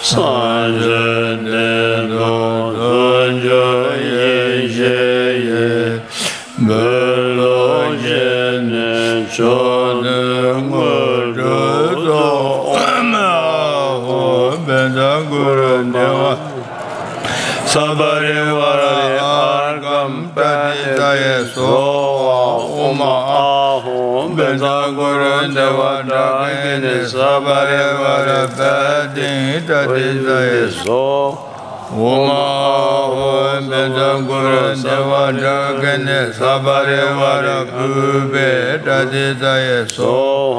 སངས་རྒྱས་བདེན་སྟོང་དོན་བཅུ་ཡེ་ཤེས་ཡིན། འབུལ་ལོ་བཞེས་ནས་མཆོག་ཏུ་དངོས་གྲུབ་ཐོབ། ཨོཾ་ཨཱཿཧཱུྃ་བཛྲ་གུ་རུ་དེ་ཝ། ས་པ་རི་ཝཱ་ར་ཨརྒྷཾ་པྲ་ཏཱིཙྪ་ཡེ་སྭཱ་ཧཱ། ཨོཾ་ཨཱཿཧཱུྃ་བཛྲ་གུ་རུ་དེ་ཝ་ཌཱ་ཀི་ཎི་ས་པ་རི་ཝཱ་ར་པྲ་ཏཱིཙྪ་ཡེ་སྭཱ་ཧཱ། ཨོཾ་ཨཱཿཧཱུྃ་བཛྲ་གུ་རུ་དེ་ཝ་ཌཱ་ཀི་ཎི་ས་པ་རི་ཝཱ་ར་ཀུ་བེ་ཏྲ་ཏཱིཙྪ་ཡེ་སྭཱ་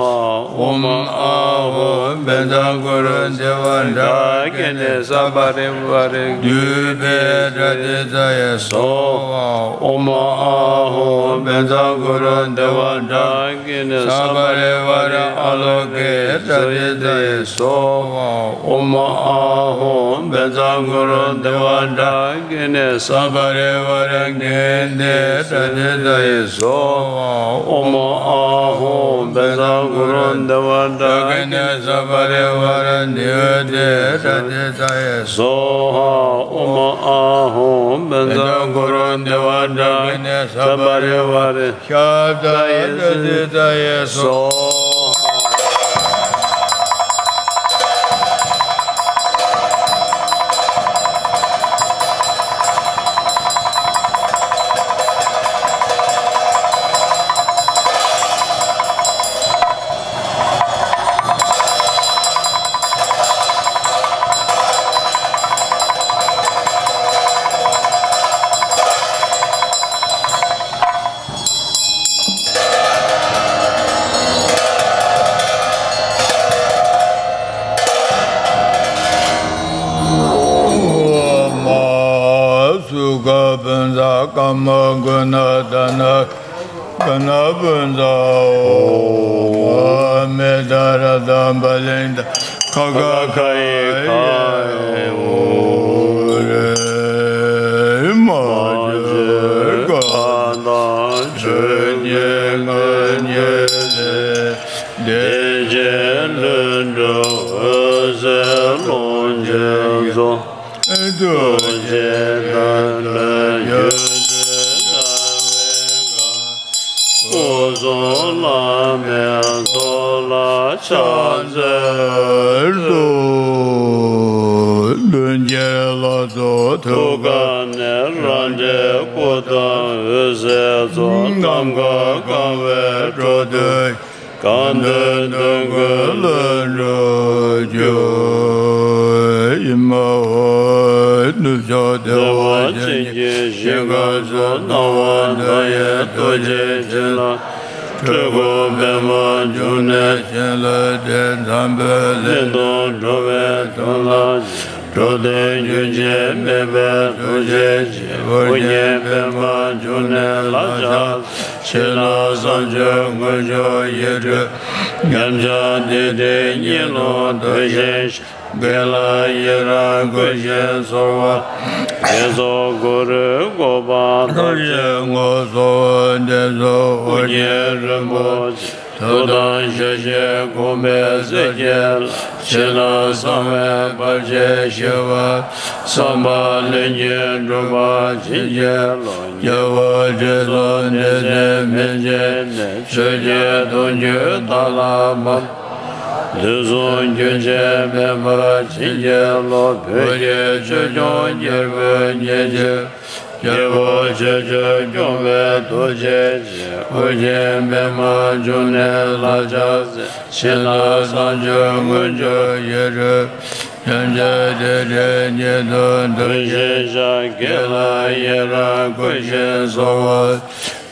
ཧཱ། ཨོཾ་ཨཱཿཧཱུྃ་བཛྲ་གུ་རུ་དེ་ཝ་ཌཱ་ཀི་ཎི་ས་པ་རི་ཝཱ་ར་དུ་བེ་ཏྲ་ཏཱིཙྪ་ཡེ་སྭཱ་ཧཱ། ཨོཾ་ཨཱཿཧཱུྃ་བཛྲ་གུ་རུ་དེ་ཝ་ཌཱ་ཀི་ཎི་ས་པ་རི་ཝཱ་ར་ཨ་ལོ་ཀེ་ཏྲ་ཏཱིཙྪ་ཡེ་སྭཱ་ཧཱ། ཨོཾ་ཨཱཿཧཱུྃ་བཛྲ་གུ་རུ་དེ་ཝ་ཌཱ་ཀི་ཎི་ས་པ་རི་ཝཱ་ར་ཀེ་ཏེ་ཏྲ་ཏཱིཙྪ་ཡེ་སྭཱ་ཧཱ། ཨོཾ་ཨཱཿཧཱུྃ་བཛྲ་གུ་རུ་དེ་ཝ་ཌཱ་ཀི་ཎི་ས་པ་རི་ཝཱ་ར་དུ་ཏེ་ཏྲ་ཏཱིཙྪ་ཡེ་སྭཱ་ཧཱ། ཨོཾ་ཨཱཿཧཱུྃ་བཛྲ་གུ་རུ་དེ་ཝ་ཌཱ་ཀི་ཎི་ས་པ་རི་ཝཱ་ར་ཤབྡ་ཏཱིཙྪ་ཡེ་སྭཱ་ཧཱ། སུ་ཁ་བུན་ཛ་ཀ་མ་གུ་ན་ད་ན་ག་ན་བུན་ཛ། ཨོ་མ་མེ་ད་ར་ད་བ་ལེན་ད། ཁ་ཁ་ཁ་ཡེ་ཁ་ཡེ་ཨོ་རེ། མ་ཇི་ཀ་དང་ཆོས་ཀྱི་མངོན་གྱུར་ལས། བདེ་ཆེན་ལྷུན་གྲུབ་འོད་གསལ་ཀློང་ཆེན་རྫོགས། ཐུགས་རྗེ་བདག་ལ་སྤྱོད་འདོད་ན་བའི་བཀའ། སྐུ་གསུང་བླ་མའི་ཚོགས་ལ་ཕྱག་འཚལ་ལོ། མདུན་བསྐྱེད་ལ་སོགས་ཐུགས་ཀ་ནས། རང་འདྲའི་སྐུ་དང་འོད་ཟེར་ཚོགས། ནམ་མཁའ་གང་བའི་འགྲོ་དོན། གང་འདོད་དོན་ཀུན་ལ་འགྲུབ་གྱུར། ཨེ་མ་ཧོ། ནུབ་ཕྱོགས་བདེ་བ་ཅན་གྱི་ཞིང་ཁམས་སུ། སྣང་བ་མཐའ་ཡས་རྡོ་རྗེ་འཆང་ལ། སྤྲུལ་སྐུ་པདྨ་འབྱུང་གནས་བྱིན་རླབས་ཏེ། འཛམ་བུའི་གླིང་དུ་འགྲོ་བའི་དོན་ལ། འགྲོ་དོན་རྒྱུན་ཆད་མེད་པའི་ཐུགས་རྗེ་ཆེ། ཨོ་རྒྱན་པདྨ་འབྱུང་གནས་ལ་ཕྱག་འཚལ། ཕྱི་ནང་གསང་མཆོག་མངོན་བརྗོད་ཡེ་གྲོལ། ཉམས་ཆག་འདི་འདྲའི་གཉིད་ལོག་དོན་ཤེས་ཤིང་། དགེ་ལ་ཡི་རང་བསྐུལ་ཞིང་གསོལ་བ། དགེ་ཚོགས་གུ་རུའི་གོ་འཕང་ཐོབ་ཕྱིར་བསྔོ། གསོལ་བ་འདེབས་སོ་ཨོ་རྒྱན་རིན་པོ་ཆེ། ཐུགས་དམ་ཞལ་བཞེས་དགོངས་པའི་གསེར་གྱི་ལྷ། ཕྱི་ནང་གསང་བའི་བར་ཆད་ཞི་བ། བསམ་པ་ལྷུན་གྱིས་འགྲུབ་པར་བྱིན་གྱིས་རློབས། རྒྱལ་བ་དྲི་ཟ་འདོད་སེམས་མི་བརྗེད་ནས། ཆོས་ཀྱི་དོན་བཅུ་དག་ལ་མ་ལུས་གསུམ་རྒྱུན་ཆད་མེད་པར་བྱིན་གྱིས་རློབས། བོད་ཀྱི་ཆོས་སྐྱོང་རྒྱལ་པོའི་གཉེན་གཅིག་རྒྱལ་པོ་ཆོས་སྤྱོད་སྐྱོང་བའི་རྡོ་རྗེ་ཅན། ཨོ་རྒྱན་པདྨ་འབྱུང་གནས་ལ་ཕྱག་འཚལ། ཕྱི་ནང་གསང་མཆོག་མངོན་བརྗོད་ཡེ་གྲོལ། ཉམས་ཆག་འདི་འདྲའི་གཉིད་ལོག་དོན་ཤེས་ཤིང་། དགེ་ལ་ཡི་རང་བསྐུལ་ཞིང་གསོལ་བ།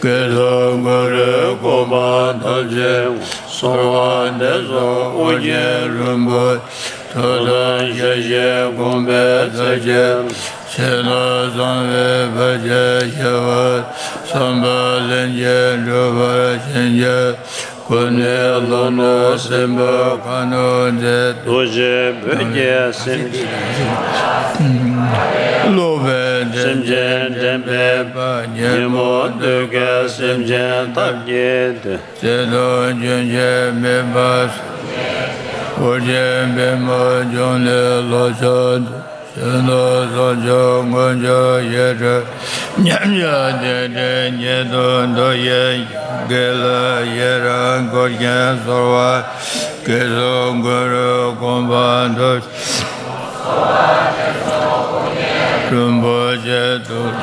དགེ་ཚོགས་གུ་རུའི་གོ་འཕང་ཐོབ་ཕྱིར། གསོལ་བ་འདེབས་སོ་ཨོ་རྒྱན་རིན་པོ་ཆེ། ཐུགས་དམ་ཞལ་བཞེས་དགོངས་པའི་གསེར་གྱི་ཕྱི་ནང་གསང་བའི་བར་ཆད་ཞི་བ། བསམ་པ་ལྷུན་གྱིས་འགྲུབ་པར་བྱིན་གྱིས། སྐུ་ནི་ལྷོ་ནུབ་སྲིན་པོའི་ཁ་གནོན་མཛད། རྡོ་རྗེ་བོད་ཀྱི་སེང་ཁྲི་སློབ་པའི་ སེམས་ཅན་འདྲེན་པའི་དཔལ། ཉོན་མོངས་གདུལ་དཀའི་སེམས་ཅན་ཐམས་ཅད་དེ། གཅིག་ཏུ་རྒྱུན་ཆད་མེད་པར་སངས་རྒྱས་ཤིག། ཨོ་རྒྱན་པདྨ་འབྱུང་གནས་ལ་ཕྱག་འཚལ། ཕྱི་ནང་གསང་མཆོག་མངོན་གྱུར་ཡེ་གྲུབ། མཉམ་གཞག་བདེ་ཆེན་ཉིད་དུ་འདུ་ཤེས་ཤིག། དགེ་ལ་ཡི་རང་བཀུར་ཞིང་གསོལ་བ། དགེ་ཚོགས་གུ་རུ་དགོངས་པ་མཐོ། རིན་པོ་ཆེ་ཐུགས་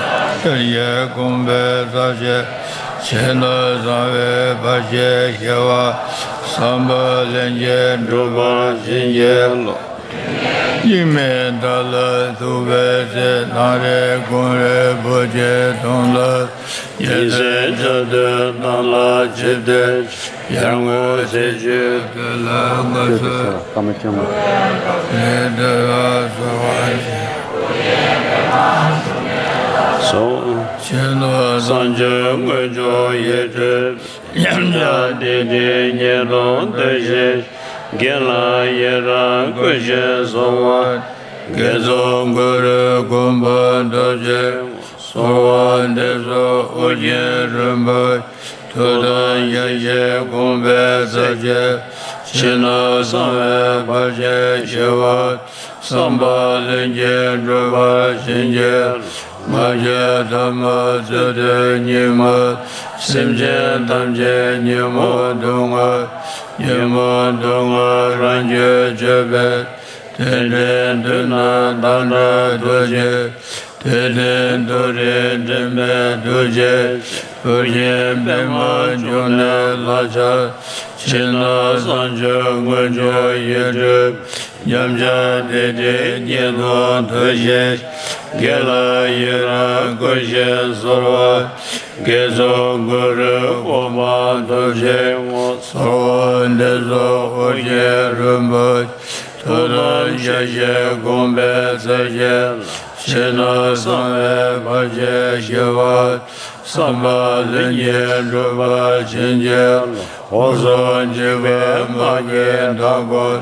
དམ་ཞལ་བཞེས་དགོངས་པའི་ས་ཞིང་། ཕྱི་ནང་གསང་བའི་བར་ཆད་ཞི་བ། བསམ་པ་ལྷུན་གྱིས་འགྲུབ་པར་བྱིན་གྱིས་རློབས། འཇིགས་མེད་བདག་ལ་ཐུགས་ཕན་བསྐྱེད། ནམ་རེ་ཀུན་རེ་བུ་ཆེན་དོན་ལ། ཉིན་མཚན་ཆར་དུ་བདག་ལ་ཆིབས་ཏེ། ཡར་ངོ་ཚེས་བཅུའི་དུས་ལ་དགའ་བསུ། ཀ་མ་ཅང་མ། རེ་ལྟོས་ལ་གསོལ་བ་འདེབས་སོ། ཕྱི་ནང་གསང་མཆོག་མངོན་གྱུར་ཡེ་གྲུབ། མཉམ་གཞག་བདེ་ཆེན་ཉིད་དུ་འདུ་ཤེས་ཤིག། དགེ་ལ་ཡི་རང་བསྐུལ་ཞིང་གསོལ་བ། དགེ་ཚོགས་གུ་རུ་དགོངས་པ་མཐོ་ཞིང་། གསོལ་བ་འདེབས་སོ་ཨོ་རྒྱན་རིན་པོ་ཆེ། ཐུགས་དམ་ཞལ་བཞེས་དགོངས་པའི་ས་ཞིང་། ཕྱི་ནང་གསང་བའི་བར་ཆད་ཞི་བ། བསམ་པ་ལྷུན་གྱིས་འགྲུབ་པར་བྱིན་གྱིས། མ་སྐྱེས་ཐ་མལ་རྩོད་དུས་སྙིགས་མ། སེམས་ཅན་ཐམས་ཅད་ཉོན་མོངས་དུག་ལྔ། ཉོན་མོངས་དུག་ལྔ་རང་རྒྱུད་གཅོད་པའི། དེ་འདྲའི་མཐུ་རྣམས་བདག་འདྲ་ཐུགས་རྗེ། དེ་འདྲའི་མཐུ་རིགས་འདྲེན་པའི་ཐུགས་རྗེ་ཅན། ཨོ་རྒྱན་པདྨ་འབྱུང་གནས་ལ་ཕྱག། ཕྱི་ནང་གསང་མཆོག་མངོན་གྱུར་ཡེ་གྲུབ། མཉམ་གཞག་བདེ་ཆེན་ཉིད་དུ་འདུ་ཤེས་ཤིག། དགེ་ལ་ཡི་རང་བསྐུལ་ཞིང་གསོལ་བ། དགེ་ཚོགས་གུ་རུ་དགོངས་པ་མཐོ་ཞིང་། གསོལ་བ་འདེབས་སོ་ཨོ་རྒྱན་རིན་པོ་ཆེ། ཐུགས་དམ་ཞལ་བཞེས་དགོངས་པའི་ས་ཞིང་། ཕྱི་ནང་གསང་བའི་བར་ཆད་ཞི་བ། བསམ་པ་ལྷུན་གྱིས་འགྲུབ་པར་བྱིན་གྱིས་རློབས། འོད་སྲུང་འཇིགས་པའི་དམག་གིས་མཐའ་བསྐོར།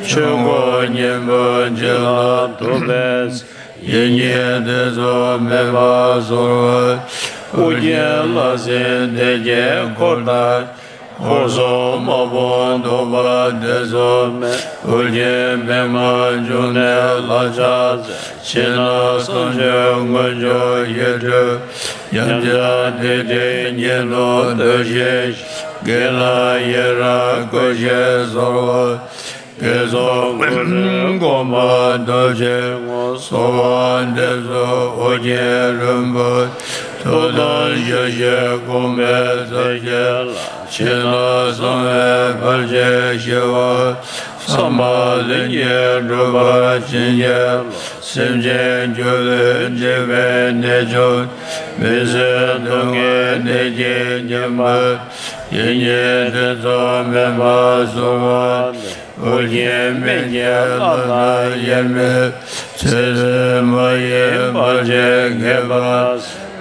ཆོས་འཁོར་གཉན་པོ་འཇིག་ལ་ཐུག་པའི་ཚེ། ཡིད་བརྙན་དེ་ཚོ་མེད་པར་གསོལ་བ། ཨོ་རྒྱན་ལྷ་སྲིན་སྡེ་བརྒྱད་འཁོར་དང་། འཁོར་གསུམ་དམག་དཔུང་བཟློག་པ་དེ་ཚོ་མེད། ཨོ་རྒྱན་པདྨ་འབྱུང་གནས་ལ་ཕྱག་འཚལ། ཕྱི་ནང་གསང་མཆོག་མངོན་གྱུར་ཡེ་གྲུབ། མཉམ་གཞག་བདེ་ཆེན་ཉིད་དུ་འདུ་ཤེས་ཤིག། དགེ་ལ་ཡི་རང་བསྐུལ་ཞིང་གསོལ་བ། དགེ་ཚོགས་གུ་རུ་དགོངས་པ་མཐོ་ཞིང་། གསོལ་བ་འདེབས་སོ་ཨོ་རྒྱན་རིན་པོ་ཆེ། ཐུགས་དམ་ཞལ་བཞེས་དགོངས་པའི་ས་ཞིང་། ཕྱི་ནང་གསང་བའི་བར་ཆད་ཞི་བ། བསམ་པ་ལྷུན་གྱིས་འགྲུབ་པར་བྱིན་གྱིས་རློབས། སེམས་ཅན་སྒྱུ་ལུས་འཇིག་པའི་ནད་བྱུང་། མི་བཟོད་སྡུག་བསྔལ་ནད་ཀྱིས་ཉེན་པ། ཡིད་བརྙན་དེ་ཚོ་མེད་པར་གསོལ་བ། ཨོ་རྒྱན་སྨན་གྱི་བླ་མ་དབྱེར་མེད། ཚེ་བསོད་མ་ཡིན་བར་ཆད་ངེས་པར།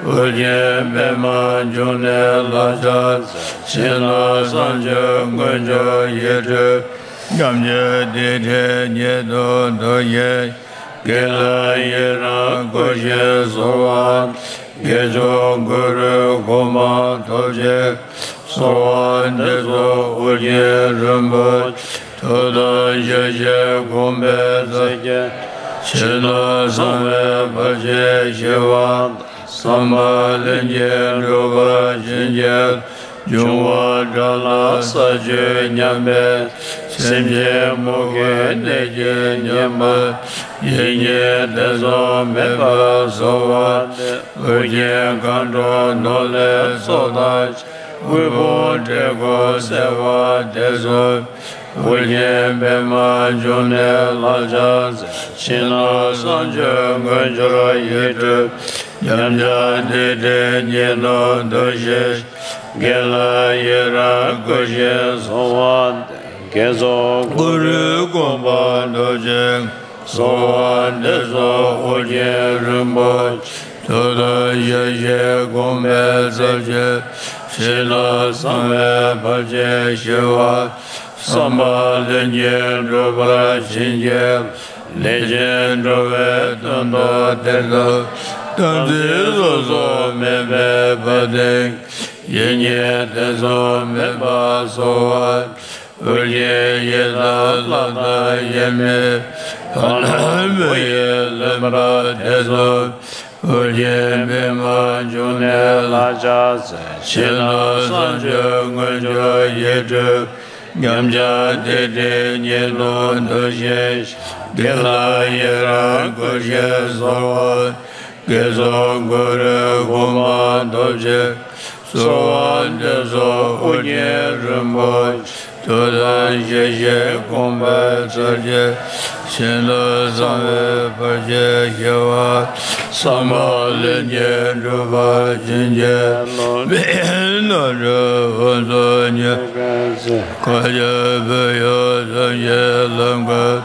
ཨོ་རྒྱན་པདྨ་འབྱུང་གནས་ལ་ཕྱག་འཚལ། ཕྱི་ནང་གསང་མཆོག་མངོན་གྱུར་ཡེ་གྲུབ། མཉམ་གཞག་བདེ་ཆེན་ཉིད་དུ་འདུ་ཞིང་། དགེ་ལ་ཡི་རང་བསྐུལ་ཞིང་གསོལ་བ། དགེ་ཚོགས་གུ་རུ་དགོངས་པ་མཐོ་ཞིང་། གསོལ་བ་འདེབས་སོ་ཨོ་རྒྱན་རིན་པོ་ཆེ། ཐུགས་དམ་ཞལ་བཞེས་དགོངས་པའི་ས་ཞིང་། ཕྱི་ནང་གསང་བའི་བར་ཆད་ཞི་བ་དང་། བསམ་པ་ལྷུན་གྱིས་འགྲུབ་པར་བྱིན་གྱིས། འབྱུང་བ་དགྲ་ལ་ས་བཅུད་ཉམས་པའི། སེམས་ཅན་མུ་གེའི་ནད་ཀྱིས་ཉེན་པ། ཡིད་བརྙན་དེ་ཚོ་མེད་པར་གསོལ་བ་འདེབས། ཨོ་རྒྱན་མཁའ་འགྲོ་ནོར་ལྷའི་ཚོགས་དང་བཅས། དབུལ་ཕོངས་བཀྲེས་སྐོམ་སེལ་བ་དེ་ཚོ། ཨོ་རྒྱན་པདྨ་འབྱུང་གནས་ལ་ཕྱག་འཚལ། ཕྱི་ནང་གསང་མཆོག་མངོན་གྱུར་ཡེ་གྲུབ། མཉམ་གཞག་བདེ་ཆེན་ཉིད་དུ་འདུ་ཤེས་ཤིག། དགེ་ལ་ཡི་རང་བསྐུལ་ཞིང་གསོལ་བ་འདེབས། དགེ་ཚོགས་གུ་རུ་དགོངས་པ་མཐོ་ཞིང་། གསོལ་བ་འདེབས་སོ་ཨོ་རྒྱན་རིན་པོ་ཆེ། ཐུགས་དམ་ཞལ་བཞེས་དགོངས་པའི་ས་ཞིང་། ཕྱི་ནང་གསང་བའི་བར་ཆད་ཞི་བ། བསམ་པ་ལྷུན་གྱིས་འགྲུབ་པར་བྱིན་གྱིས། ལས་ཅན་འགྲོ་བའི་དོན་དུ་གཏེར་དུ། དམ་ཚིག་སོ་སོར་མེད་པའི་བར་དུ། ཡིད་གཉིས་ཐེ་ཚོམ་མེད་པར་གསོལ་བ། ཨོ་རྒྱན་ཡི་དམ་ལྷ་དང་དབྱེར་མེད། ཕ་རོལ་པོ་ཡི་ལས་པར་ཐེ་ཚོམ། ཨོ་རྒྱན་པདྨ་འབྱུང་གནས་ལ་ཕྱག་འཚལ། ཕྱི་ནང་གསང་མཆོད་མངོན་གྱུར་ཡིད་སྤྲུལ། ཉམས་ཆག་སྡིག་སྒྲིབ་ཉེས་ལྟུང་དུག་ཤན་ཞི། དགེ་ལ་ཡི་རང་བསྐུལ་ཞིང་གསོལ་བ། དགེ་ཚོགས་གུ་རུའི་དགོངས་པ་ཐོབ་ཕྱིར། གསོལ་བ་འདེབས་སོ་ཨོ་རྒྱན་རིན་པོ་ཆེ། ཐུགས་དམ་བཞེས་ཤིང་དགོངས་པའི་ཚུལ་གྱིས། ཕྱི་ནང་གསང་བའི་བར་ཆད་ཞི་བ། བསམ་པ་ལྷུན་གྱིས་འགྲུབ་པར་བྱིན་གྱིས་རློབས། མི་ཡི་ནོར་བུ་དབུ་མཛད་ཉི་མ་མཁའ་ཁྱབ་བོད་ཡུལ་ཐམས་ཅད་ལ་བཀོད།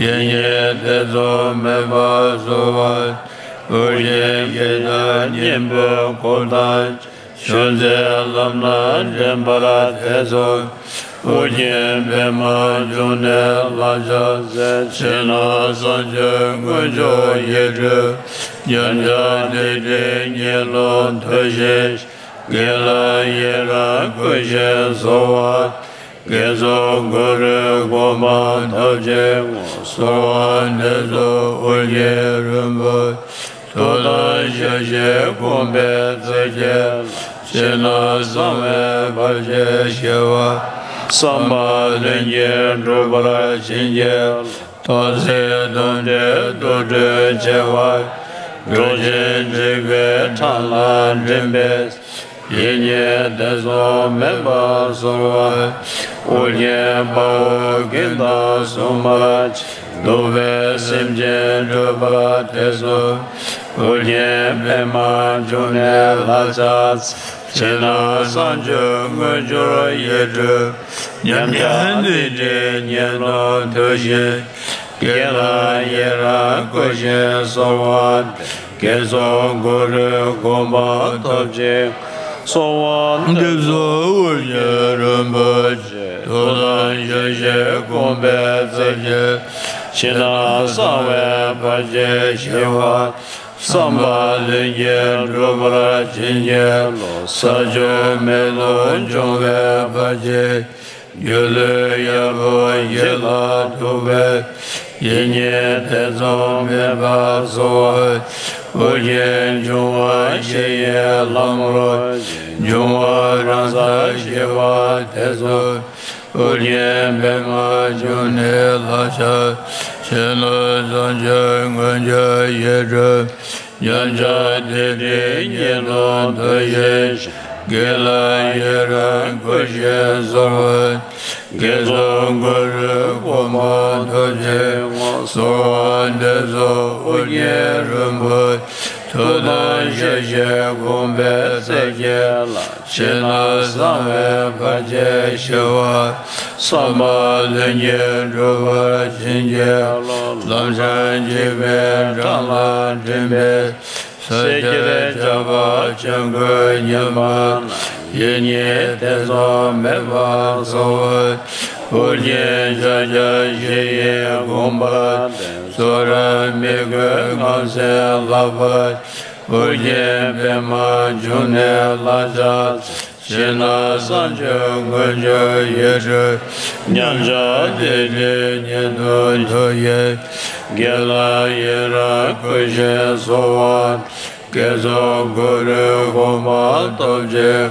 ཡིད་གཉིས་ཐེ་ཚོམ་མེད་པར་གསོལ་བ། ཨོ་རྒྱན་གཞི་བདག་གཉན་པོའི་འཁོར་དང་བཅས། བྱང་ཆུབ་ལམ་སྣ་འདྲེན་པར་ཐེ་ཚོམ། ཨོ་རྒྱན་པདྨ་འབྱུང་གནས་ལ་ཕྱག་འཚལ། ཕྱི་ནང་གསང་མཆོད་མངོན་གྱུར་ཡིད་སྤྲུལ། ཉམས་ཆག་སྡིག་སྒྲིབ་ཉེས་ལྟུང་དུག་ཤན་ཞི། དགེ་ལ་ཡི་རང་བསྐུལ་ཞིང་གསོལ་བ། དགེ་ཚོགས་གུ་རུའི་དགོངས་པ་ཐོབ་ཕྱིར་བསྔོ། གསོལ་བ་འདེབས་སོ་ཨོ་རྒྱན་རིན་པོ་ཆེ། ཐུགས་དམ་བཞེས་ཤིང་དགོངས་པའི་ཚུལ་གྱིས། ཕྱི་ནང་གསང་བའི་བར་ཆད་ཞི་བ། བསམ་པ་ལྷུན་གྱིས་འགྲུབ་པར་བྱིན་གྱིས། ཐོག་བརྩེགས་དོང་འདྲའི་དུར་ཁྲོད་བྱེ་བ། འབྲོག་ཆེན་འཇིགས་པའི་འཕྲང་ལ་འགྲིམ་པའི། ཡིད་གཉིས་ཐེ་ཚོམ་མེད་པར་གསོལ་བ། ཨོ་རྒྱན་དཔའ་བོས་གིང་དང་སྲུང་མར་བཅས། གདུག་པའི་སེམས་ཅན་སྒྲོལ་བར་ཐེ་ཚོམ། ཨོ་རྒྱན་པདྨ་འབྱུང་གནས་ལ་ཕྱག་འཚལ། ཕྱི་ནང་གསང་མཆོད་མངོན་གྱུར་ཡིད་སྤྲུལ། ཉམས་ཆག་སྡིག་སྒྲིབ་ཉེས་ལྟུང་དུག་ཤན་ཞི། དགེ་ལ་ཡི་རང་བསྐུལ་ཞིང་གསོལ་བ་འདེབས། དགེ་ཚོགས་གུ་རུའི་དགོངས་པ་ཐོབ་ཕྱིར། གསོལ་བ་འདེབས་སོ་ཨོ་རྒྱན་རིན་པོ་ཆེ། ཐུགས་དམ་བཞེས་ཤིང་དགོངས་པའི་ཚུལ་གྱིས། ཕྱི་ནང་གསང་བའི་བར་ཆད་ཞི་བ། བསམ་པ་ལྷུན་གྱིས་འགྲུབ་པར་བྱིན་གྱིས་རློབས། ས་ཆུ་མེ་རླུང་འབྱུང་བའི་བར་ཆད། སྒྱུ་ལུས་ཡང་བུ་ཡིད་ལ་ཐུག་པའི། ཡིད་གཉིས་ཐེ་ཚོམ་མེད་པར་གསོལ་བ། ཨོ་རྒྱན་འབྱུང་བ་བཞི་ཡི་ལམ་རོ་བཞིན། འབྱུང་བ་རང་སར་ཞི་བར་ཐེ་ཚོམ། ཨོ་རྒྱན་པདྨ་འབྱུང་གནས་ལ་ཕྱག། ཕྱི་ནང་གསང་མཆོད་མངོན་གྱུར་ཡིད་སྤྲུལ། ཉམས་ཆག་སྡིག་སྒྲིབ་ཉེས་ལྟུང་དུག་ཤན་ཞི། དགེ་ལ་ཡི་རང་བསྐུལ་ཞིང་གསོལ་བ། དགེ་ཚོགས་གུ་རུའི་དགོངས་པ་ཐོབ་ཕྱིར་བསྔོ། གསོལ་བ་འདེབས་སོ་ཨོ་རྒྱན་རིན་པོ་ཆེ། ཐུགས་དམ་བཞེས་ཤིང་དགོངས་པའི་ཚུལ་གྱིས་བླངས། ཕྱི་ནང་གསང་བའི་བར་ཆད་ཞི་བ། བསམ་པ་ལྷུན་གྱིས་འགྲུབ་པར་བྱིན་གྱིས་རློབས། ལམ་སྲང་འཇིགས་པའི་འཕྲང་ལ་འགྲིམ་པའི། སེར་སྐྱའི་ཆར་པ་ཆོམ་རྐུན་ཉམ་པ་ན། ཡིད་གཉིས་ཐེ་ཚོམ་མེད་པར་གསོལ་བ། ཨོ་རྒྱན་ཕྱག་རྒྱ་བཞི་ཡི་དགོངས་པ་ལྡན། ཚུ་རོལ་མི་མགོའི་རྔམ་སེམས་བརླག་པར། ཨོ་རྒྱན་པདྨ་འབྱུང་གནས་ལ་ཕྱག་འཚལ། ཕྱི་ནང་གསང་མཆོད་མངོན་གྱུར་ཡིད་སྤྲུལ། ཉམས་ཆག་སྡིག་སྒྲིབ་ཉེས་ལྟུང་དུག་ཤན་ཞི། དགེ་ལ་ཡི་རང་བསྐུལ་ཞིང་གསོལ་བ། དགེ་ཚོགས་གུ་རུའི་དགོངས་པ་ཐོབ་ཕྱིར།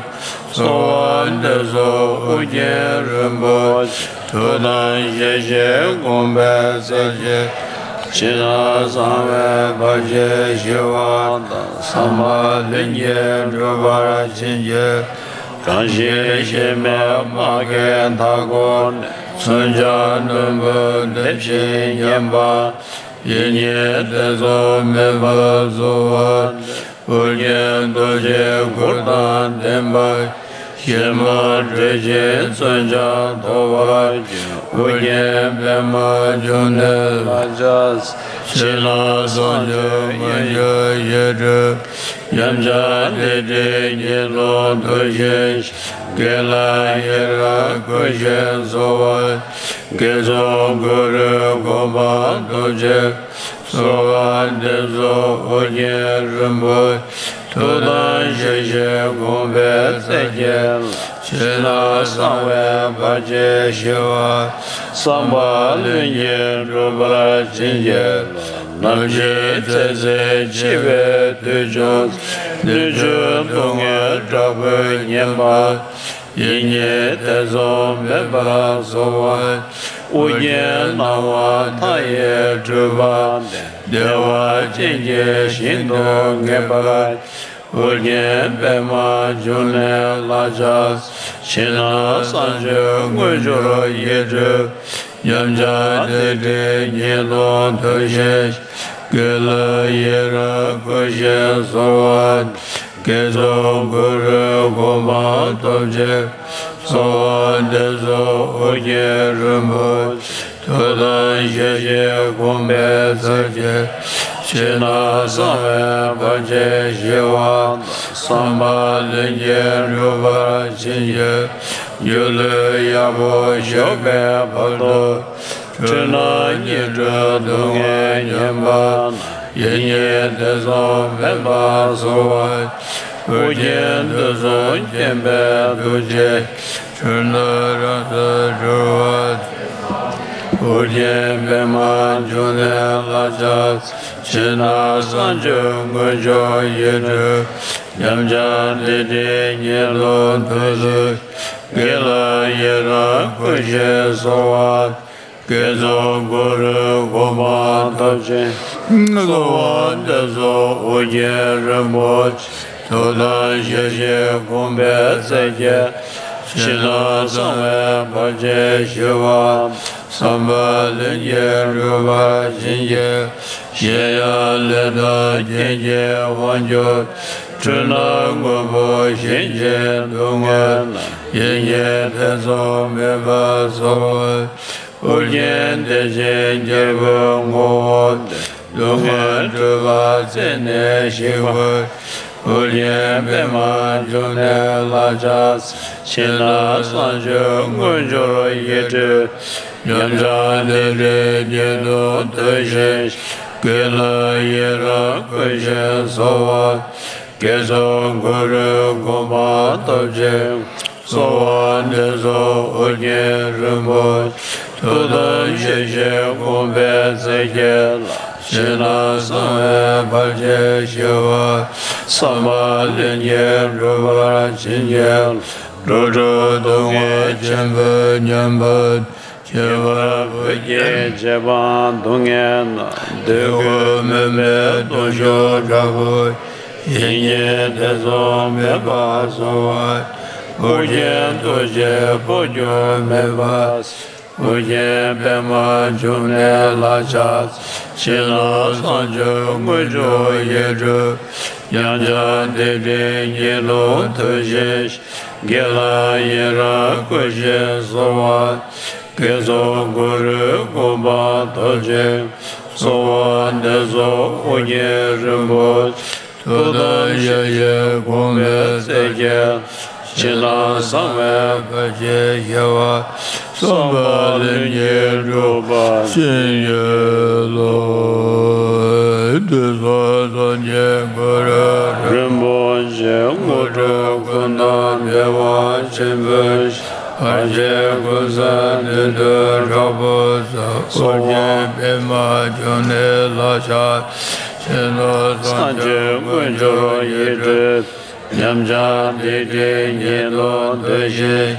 གསོལ་བ་འདེབས་སོ་ཨོ་རྒྱན་རིན་པོ་ཆེ། ཐུགས་དམ་བཞེས་ཤིང་དགོངས་པའི་ཚུལ་གྱིས། ཕྱི་ནང་གསང་བའི་བར་ཆད་ཞི་བ་དང་། བསམ་པ་ལྷུན་གྱིས་འགྲུབ་པར་བྱིན་གྱིས། གང་ཞིག་གཤེད་མའི་དམག་གིས་མཐའ་བསྐོར་ནས། མཚོན་ཆ་རྣོན་པོས་འདེབས་ཤིང་བརྒྱན་པ། ཡིད་གཉིས་ཐེ་ཚོམ་མེད་པར་གསོལ་བ། ཨོ་རྒྱན་རྡོ་རྗེའི་གུར་དང་ལྡན་པ། གཤེད་མ་སྒྲོལ་ཞིང་མཚོན་ཆ་ཐོབ་པར་འགྱུར། ཨོ་རྒྱན་པདྨ་འབྱུང་གནས་ལ་ཕྱག་འཚལ། ཕྱི་ནང་གསང་མཆོད་མངོན་གྱུར་ཡིད་སྤྲུལ། ཉམས་ཆག་སྡིག་སྒྲིབ་ཉེས་ལྟུང་དུག་ཤན་ཞི། དགེ་ལ་ཡི་རང་བསྐུལ་ཞིང་གསོལ་བ། དགེ་ཚོགས་གུ་རུའི་དགོངས་པ་ཐོབ་ཕྱིར། གསོལ་བ་འདེབས་སོ་ཨོ་རྒྱན་རིན་པོ་ཆེ། ཐུགས་དམ་ཞལ་བཞེས་དགོངས་པའི་རྩེ་རྒྱན་ལ། ཕྱི་ནང་གསང་བའི་བར་ཆད་ཞི་བ། བསམ་པ་ལྷུན་གྱིས་འགྲུབ་པར་བྱིན་གྱིས་རློབས། ནམ་ཞིག་ཚེ་ཟད་འཆི་བའི་དུས་བྱུང་། སྣོད་བཅུད་སྡུག་བསྔལ་དྲག་པོས་ཉེན་པ། ཡིད་གཉིས་ཐེ་ཚོམ་མེད་པར་གསོལ་བ། ཨོ་རྒྱན་སྣང་བ་མཐའ་ཡས་སྤྲུལ་པ། བདེ་བ་ཅན་གྱི་ཞིང་དུ་ངེས་པར། ཨོ་རྒྱན་པདྨ་འབྱུང་གནས་ལ་ཕྱག་འཚལ། ཕྱི་ནང་གསང་མཆོད་དངོས་འབྱོར་ཡིད་སྤྲུལ། ཉམས་ཆག་སྡིག་སྒྲིབ་ཉེས་ལྟུང་དུག་ཤན། དགེ་ལེགས་ཡི་རང་བསྐུལ་ཞིང་གསོལ་བ། དགེ་ཚོགས་གུ་རུའི་གོ་འཕང་ཐོབ་ཕྱིར། གསོལ་བ་འདེབས་སོ་ཨོ་རྒྱན་རིན་པོ་ཆེ། ཐུགས་དམ་ཞལ་བཞེས་དགོངས་པའི་རྩེ་རྒྱན། ཕྱི་ནང་གསང་བའི་བར་ཆད་ཞི་བ། བསམ་པ་ལྷུན་གྱིས་འགྲུབ་པར་བྱིན་གྱིས། སྒྱུ་ལུས་ཡག་པོ་ཞུགས་པའི་བར་དུ། འཁྲུལ་སྣང་ཉེས་དྲུག་སྡུག་བསྔལ་ཉེན་པ་ན། ཡིད་གཉིས་ཐེ་ཚོམ་མེད་པར་གསོལ་བ། ཨོ་རྒྱན་དུག་གསུམ་མཁྱེན་པའི་ཐུགས་རྗེས། འཁྲུལ་སྣང་རང་སར་གྲོལ་བར་མཛད་པ། ཨོ་རྒྱན་པདྨ་འབྱུང་གནས་ལ་ཕྱག་འཚལ། ཕྱི་ནང་གསང་མཆོད་དངོས་འབྱོར་ཡིད་སྤྲུལ། ཉམས་ཆག་སྡིག་སྒྲིབ་ཉེས་ལྟུང་དུག་གསུམ། དགེ་ལེགས་ཡི་རང་བསྐུལ་ཞིང་གསོལ་བ། དགེ་ཚོགས་གུ་རུའི་གོ་འཕང་ཐོབ་ཕྱིར། གསོལ་བ་འདེབས་སོ་ཨོ་རྒྱན་རིན་པོ་ཆེ། ཐུགས་དམ་ཞལ་བཞེས་དགོངས་པའི་རྩེ་རྒྱན། ཕྱི་ནང་གསང་བའི་བར་ཆད་ཞི་བ། བསམ་པ་ལྷུན་གྱིས་འགྲུབ་པར་བྱིན་གྱིས། གཞན་ཡང་ལས་དང་རྐྱེན་གྱི་དབང་གྱུར། འཁྲུལ་སྣང་དངོས་པོ་གཞན་གྱི་སྡུག་བསྔལ་ན། ཡིད་གཉིས་ཐེ་ཚོམ་མེད་པར་གསོལ་བ། ཨོ་རྒྱན་བདེ་ཆེན་རྒྱལ་པོའི་ངོ་བོ་སྟེ། སྡུག་བསྔལ་འཁྲུལ་པ་རྩད་ནས་ཞིག་པར། ཨོ་རྒྱན་པདྨ་འབྱུང་གནས་ལ་ཕྱག་འཚལ། ཕྱི་ནང་གསང་མཆོད་དངོས་འབྱོར་ཡིད་སྤྲུལ། ཉམས་ཆག་སྡིག་སྒྲིབ་ཉེས་ལྟུང་དུག་ཤན། དགེ་ལེགས་ཡི་རང་བསྐུལ་ཞིང་གསོལ་བ། དགེ་ཚོགས་གུ་རུའི་གོ་འཕང་ཐོབ་ཕྱིར། གསོལ་བ་འདེབས་སོ་ཨོ་རྒྱན་རིན་པོ་ཆེ། ཐུགས་དམ་ཞལ་བཞེས་དགོངས་པའི་རྩེ་རྒྱན་ལ། ཕྱི་ནང་གསང་བའི་བར་ཆད་ཞི་བ། བསམ་པ་ལྷུན་གྱིས་འགྲུབ་པར་བྱིན་གྱིས། འགྲོ་དྲུག་སྡུག་བསྔལ་ཆེན་པོས་ཉེན་པ། ཁྱད་པར་བུ་སྐྱེས་བྱེད་པའང་སྡུག་བསྔལ་ན། དུས་ཀུན་མུན་པའི་སྡུག་ཤོས་དྲག་པོ། ཡིད་གཉིས་ཐེ་ཚོམ་མེད་པར་གསོལ་བ། ཨོ་རྒྱན་ཐུགས་རྗེས་འཕོ་འགྱུར་མེད་པ། ཨོ་རྒྱན་པདྨ་འབྱུང་གནས་ལ་ཕྱག་འཚལ། ཕྱི་ནང་གསང་མཆོད་དངོས་འབྱོར་ཡིད་སྤྲུལ། ཉམས་ཆག་སྡིག་སྒྲིབ་ཉེས་ལྟུང་དུག་ཤན། དགེ་ལེགས་ཡི་རང་བསྐུལ་ཞིང་གསོལ་བ། དགེ་ཚོགས་གུ་རུའི་གོ་འཕང་ཐོབ་ཕྱིར། གསོལ་བ་འདེབས་སོ་ཨོ་རྒྱན་རིན་པོ་ཆེ། ཐུགས་དམ་ཞལ་བཞེས་དགོངས་པའི་རྩེ་རྒྱན། ཕྱི་ནང་གསང་བའི་བར་ཆད་ཞི་བ། བསམ་པ་ལྷུན་གྱིས་འགྲུབ་པར་བྱིན་གྱིས་རློབས། དུས་གསུམ་སངས་རྒྱས་གུ་རུ་རིན་པོ་ཆེ། དངོས་གྲུབ་ཀུན་བདག་བདེ་བ་ཆེན་པོའི་ཞིང་། བར་ཆད་ཀུན་སེལ་ནུས་མཐུ་དྲག་པོ་ཚོགས། ཨོ་རྒྱན་པདྨ་འབྱུང་གནས་ལ་ཕྱག་འཚལ། ཕྱི་ནང་གསང་མཆོད་དངོས་འབྱོར་ཡིད་སྤྲུལ། ཉམས་ཆག་སྡིག་སྒྲིབ་ཉེས་ལྟུང་དུག་ཤན།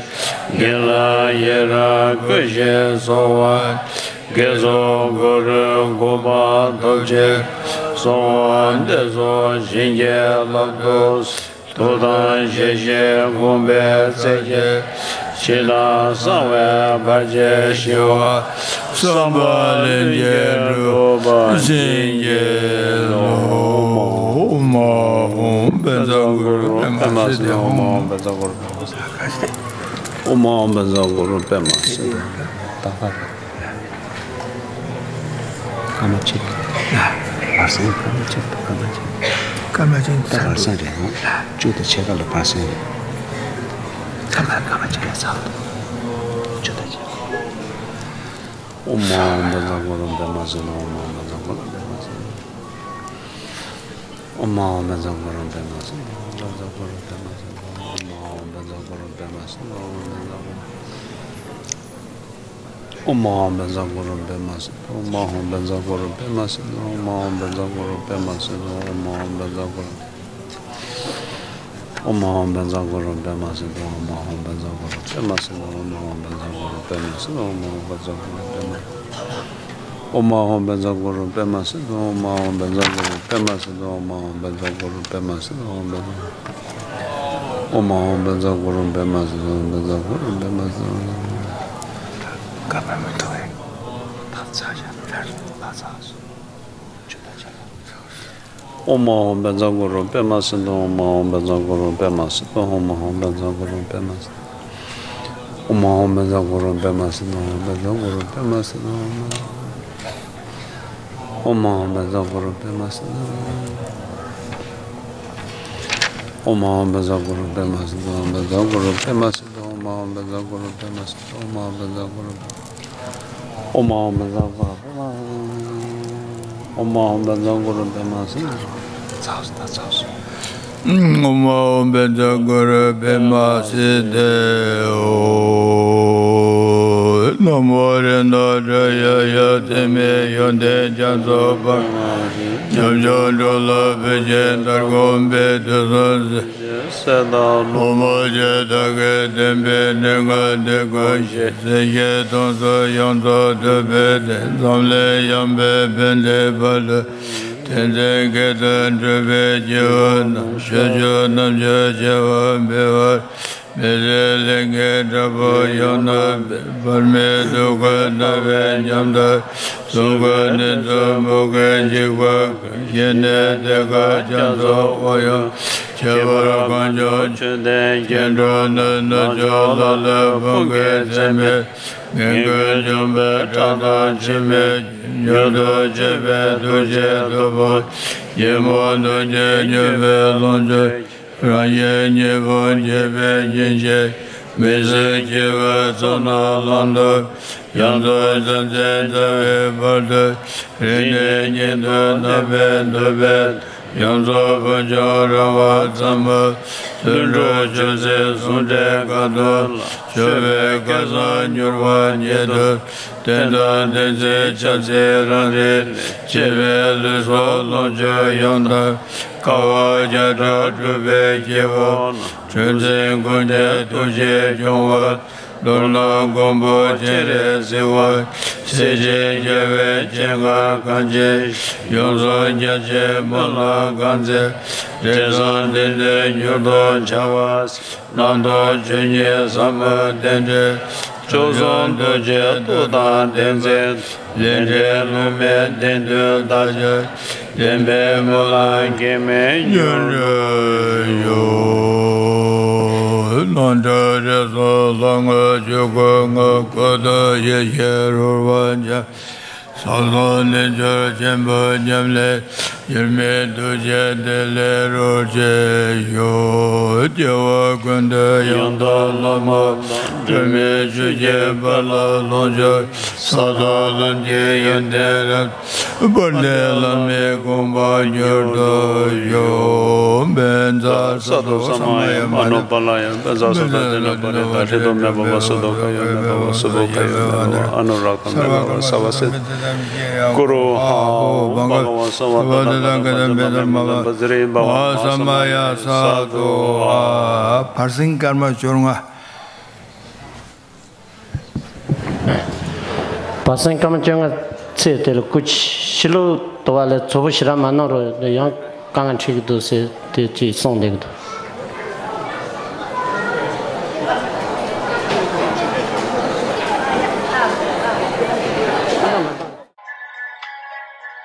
དགེ་ལེགས་ཡི་རང་བསྐུལ་ཞིང་གསོལ་བ། དགེ་ཚོགས་གུ་རུའི་གོ་འཕང་ཐོབ་ཕྱིར། གསོལ་བ་འདེབས་སོ་བྱིན་གྱིས་བརླབ་ཏུ་གསོལ། ཐུགས་དམ་ཞལ་བཞེས་དགོངས་པའི་རྩེ་རྒྱན། ཕྱི་ནང་གསང་བའི་བར་ཆད་ཞི་བ། བསམ་པ་ལྷུན་གྱིས་འགྲུབ་པར་བྱིན་གྱིས་རློབས། ཨོཾ་ཨཱཿཧཱུྃ་བཛྲ་གུ་རུ་པདྨ་སིདྡྷི་ཧཱུྃ། ཨོཾ་ཨཱཿཧཱུྃ་བཛྲ་གུ་རུ་པདྨ་སིདྡྷི་ཧཱུྃ། ཨོཾ་ཨཱཿཧཱུྃ་བཛྲ་གུ་རུ་པདྨ་སིདྡྷི་ཧཱུྃ། ཏག་ཏག་ཀརྨ་གཅིག་བར་གསེང་། ཀརྨ་གཅིག་ཀརྨ་གཅིག་ཀརྨ་གཅིག་ད་བར་གསེང་རེད། བཅུ་དང་ཕྱེད་ཀ་ལ་བར་གསེང་རེད། ཀརྨ་ཀརྨ་གཅིག་ལ་ཚར། བཅུ་དང་ཕྱེད་ཀ་ཨོཾ་ཨཱཿཧཱུྃ་བཛྲ་གུ་རུ་པདྨ་སིདྡྷི་ཧཱུྃ། ཨོཾ་ཨཱཿཧཱུྃ་བཛྲ་གུ་རུ་པདྨ་སིདྡྷི། ཨོཾ་ཨཱཿཧཱུྃ་བཛྲ་གུ་རུ་པདྨ་སིདྡྷི་ཧཱུྃ། ཨོཾ་ཨཱཿཧཱུྃ་བཛྲ་གུ་རུ་པདྨ་སིདྡྷི་ཧཱུྃ། ཨོཾ་ཨཱཿཧཱུྃ་བཛྲ་གུ་རུ་པདྨ་སིདྡྷི་ཧཱུྃ། ཨོཾ་ཨཱཿཧཱུྃ་བཛྲ་གུ་རུ་པདྨ་སིདྡྷི་ཧཱུྃ། ཨོཾ་ཨཱཿཧཱུྃ་བཛྲ་གུ་རུ་པདྨ་སིདྡྷི་ཧཱུྃ། ཨོཾ་ཨཱཿཧཱུྃ་བཛྲ་གུ་རུ་པདྨ་སིདྡྷི་ཧཱུྃ། ཨོཾ་ཨཱཿཧཱུྃ་བཛྲ་གུ་རུ། ཨོཾ་ཨཱཿཧཱུྃ་བཛྲ་གུ་རུ་པདྨ་སིདྡྷི་ཧཱུྃ། ཨོཾ་ཨཱཿཧཱུྃ་བཛྲ་གུ་རུ་པདྨ་སིདྡྷི་ཧཱུྃ། ཨོཾ་ཨཱཿཧཱུྃ་བཛྲ་གུ་རུ་པདྨ་སིདྡྷི་ཧཱུྃ། ཨོཾ་ཨཱཿཧཱུྃ་བཛྲ་གུ་རུ་པདྨ། ཨོཾ་ཨཱཿཧཱུྃ་བཛྲ་གུ་རུ་པདྨ་སིདྡྷི་ཧཱུྃ། ཨོཾ་ཨཱཿཧཱུྃ་བཛྲ་གུ་རུ་པདྨ་སིདྡྷི་ཧཱུྃ། ཨོཾ་ཨཱཿཧཱུྃ་བཛྲ་གུ་རུ་པདྨ་སིདྡྷི་ཧཱུྃ། ཨོཾ་ཨཱཿཧཱུྃ་བཛྲ་གུ་རུ་པདྨ་སིདྡྷི་ཧཱུྃ། ཨོཾ་ཨཱཿཧཱུྃ་བཛྲ་གུ་རུ་པདྨ་སིདྡྷི་ཧཱུྃ། ཨོཾ་ཨཱཿཧཱུྃ་བཛྲ་གུ་རུ་པདྨ་སིདྡྷི་ཧཱུྃ། ཨོཾ་ཨཱཿཧཱུྃ་བཛྲ་གུ་རུ་པདྨ་སིདྡྷི་ཧཱུྃ། ཨོཾ་ཨཱཿཧཱུྃ་བཛྲ་གུ་རུ་པདྨ་སིདྡྷི་ཧཱུྃ། ཨོཾ་ཨཱཿཧཱུྃ་བཛྲ་གུ་རུ་པདྨ་སིདྡྷི། ཨོཾ་ཨཱཿཧཱུྃ་བཛྲ་གུ་རུ་པདྨ་སིདྡྷི་ཧཱུྃ། བཛྲ་གུ་རུ་པདྨ་སིདྡྷི་ཧཱུྃ། ཨོཾ་ཨཱཿཧཱུྃ་བཛྲ་གུ་རུ་པདྨ་སིདྡྷི་ཧཱུྃ། ཨོཾ་ཨཱཿཧཱུྃ་བཛྲ་གུ་རུ་པདྨ་སིདྡྷི་ཧཱུྃ། བཛྲ་གུ་རུ་པདྨ་སིདྡྷི་ཧཱུྃ། ཨོཾ་ཨཱཿཧཱུྃ་བཛྲ་གུ་རུ་པདྨ་སིདྡྷི་ཧཱུྃ། ཨོཾ་ཨཱཿཧཱུྃ་བཛྲ་གུ་རུ། ཨོཾ་ཨཱཿཧཱུྃ་བཛྲ་གུ་རུ་པདྨ། ཨོཾ་ཨཱཿཧཱུྃ་བཛྲ་གུ་རུ་པདྨ་སིདྡྷི། ཨོཾ་ཨཱཿཧཱུྃ་བཛྲ་གུ་རུ་པདྨ་སིདྡྷི་ཧཱུྃ། ན་མོ་རཏྣ་ཏྲ་ཡཱ་ཡ། ཚད་མེད་ཡོན་ཏན་རྒྱ་མཚོ་འཕགས། ཉམས་བཞག་འགྲོ་ལ་ཕན་ཕྱིར། མཐར་ཐུག་པའི་དུས་སུ། ཟས་དང་ལྷུང་བ་ཞེས་བདག་གིས་བསྟན་པའི་གནད་ཀ་འདི་ཀུན། ཞལ་གཟིགས་ཀྱི་མཐོང་ཚུལ་ཡོངས་རྫོགས་ཐུབ་པའི་བསྟན། འཛམ་གླིང་ཡངས་པའི་ཕན་བདེའི་བར་དུ། དེང་ཚེ་བསྐལ་དུ་འགྲུབ་པའི་སྐྱེས་བུ་རྣམས། ཕྱོགས་བཅུ་རྣམ་འབྱོར་བྱེ་བ་འབད་བར། མི་ཟད་ལྷན་སྐྱེས་དྲག་པོ་ཡོངས་རྣམ་པའི། བར་མའི་ཐུགས་ཀར་གནག་པོའི་ཉམས་ལྡན། གསུང་མགུར་ནུས་མཐུ་མུ་གེ་འཇིགས་པ་ཀུན། ཞི་གནས་གཏེར་ཁ་རྒྱ་མཚོ་དབུ་ཡང་། ཁྱད་པར་གངས་ལྗོངས་ཆོས་ལྡན་སྐྱེ་འགྲོ་ནི། ནུབ་ཕྱོགས་ལ་ལུ་བུང་གི་མཚན་མེད། ངན་ཀུན་འཇོམས་པའི་ཁྲག་དང་ཕྱི་མའི་རྒྱུན། མྱུར་དུ་བྱེད་པའི་ཐུགས་རྗེའི་སྟོབས་པོ། ཡིད་སྨོན་ཐུགས་རྗེས་སྙོམས་པའི་ལོངས་སྤྱོད། རང་གཞན་གཉིས་པོ་འབྱེད་པའི་ཡེ་ཤེས། མི་བསྲུན་སྐྱེས་བུའི་ཚོགས་རྣམས་ལམ་དུ། ཡོངས་རྫོགས་བྱང་ཆུབ་མཛད་པའི་བར་དུ། རིང་ནས་ཉིད་དུ་བསྣམས་པའི་འདོད་པས། ཡོངས་རྫོགས་ཕུན་ཚོགས་རོལ་པ་ཙམ་མ། ལྷུན་གྲུབ་ཆོས་སྲིད་ཟུང་འབྲེལ་གང་དུ་ལགས། སྤྱོད་པའི་སྐལ་བཟང་མྱུར་བ་ཉིད་དུ། བསྟན་དང་བསྟན་འཛིན་ཕྱག་འཚལ་རང་རིག་ནས། སྐྱེས་པའི་ལུས་སྲོག་ལོངས་སྤྱོད་ཡང་དག། དཀའ་བ་བརྒྱ་ཕྲག་སྒྲུབ་པའི་སྐྱེས་བུ་རྣམས། གྲུ་འཛིན་ཀུན་གྱི་ཐུགས་རྗེས་སྐྱོང་བར། མདོར་ན་མགོན་པོ་སྤྱན་རས་གཟིགས་དབང་། སྲས་བཅས་རྒྱལ་བའི་སྤྱན་སྔར་གངས་ཅན་ཞིང་། ཡོངས་སུ་རྒྱ་ཆེའི་སྨོན་ལམ་གང་མཛད། འབྲས་བཟང་དེང་འདིར་མྱུར་དུ་འཆར་བར། རྣམ་རྟོག་ཆོས་ཉིད་ཟབ་མོའི་རྟེན་འབྲེལ། མཆོག་ཟུང་རྡོ་རྗེའི་ཐུགས་དང་ལྡན་ཚེ། ལས་འབྲས་ལུང་མེད་བདེན་མཐུ་དག་ཅིང་། བདེན་པའི་སྨོན་ལམ་གེགས་མེད་མྱུར་འགྲུབ་ཤོག། སྣང་གྲགས་རིག་གསུམ་ལྷ་དངོས་ཆོས་སྐུ་དངོས། སྐུ་གདུང་ཡེ་ཤེས་རོལ་པ་འབྱམས། ས་གསུམ་རྣལ་འབྱོར་ཆེན་པོ་ཉམས་ལེན། དབྱེར་མེད་ཐུགས་རྗེ་བདེ་ལེགས་རོལ་ཅིག་ཤོག། སྐྱེ་བ་ཀུན་ཏུ་ཡང་དག་བླ་མ་དང་། སྒྲོན་མེའི་ཆུ་སྐྱེས་དཔལ་ལ་ལོངས་སྤྱོད། ས་དང་ལམ་གྱི་ཡོན་ཏན་རབ། དཔལ་ལྡན་བླ་མའི་དགོངས་པ་མྱུར་དུ་ཤོག། བཛྲ་སཏྭ་ས་མ་ཡ་མ་ནུ་པཱ་ལ་ཡ། བཛྲ་སཏྭ་ཏེ་ན་པ་རི་ཏ། ཧྲྀ་ཏོ་མེ་བྷ་བ། སུ་ཏོ་ཁ་ཡོ་མེ་བྷ་བ། སུ་བྷོ་ཁ་ཡོ་མེ་བྷ་བ། ཨ་ནུ་རཀྵ་མེ་བྷ་བ། སརྦ་སིདྡྷི། ཀུ་རུ་ཧཱུྃ་བྷ་ག་ཝཱ་སརྦ་ཏ་ན་པ་རི་ཏ་ཧྲྀ་ཏོ་མེ་བྷ་བ། མ་ཧཱ་ས་མ་ཡ། སཱ་དྷུ། ཨ། བར་སེང་སྐར་མ་བཅོ་ལྔ། བར་སེང་སྐར་མ་བཅོ་ལྔ་ཚེས་དེ་ལ་སྐུ་ཕྱི་ལོགས་དུ་བ་ལས་ཚོ་བོ་ཞེ་དྲག་མ་གནང་རོགས། ཡང་དཀའ་ངལ་འཕྲད་ཀྱི་འདུག་ཟེར་དེ་ཅིག་གསུངས་བསྡད་ཀྱི་འདུག།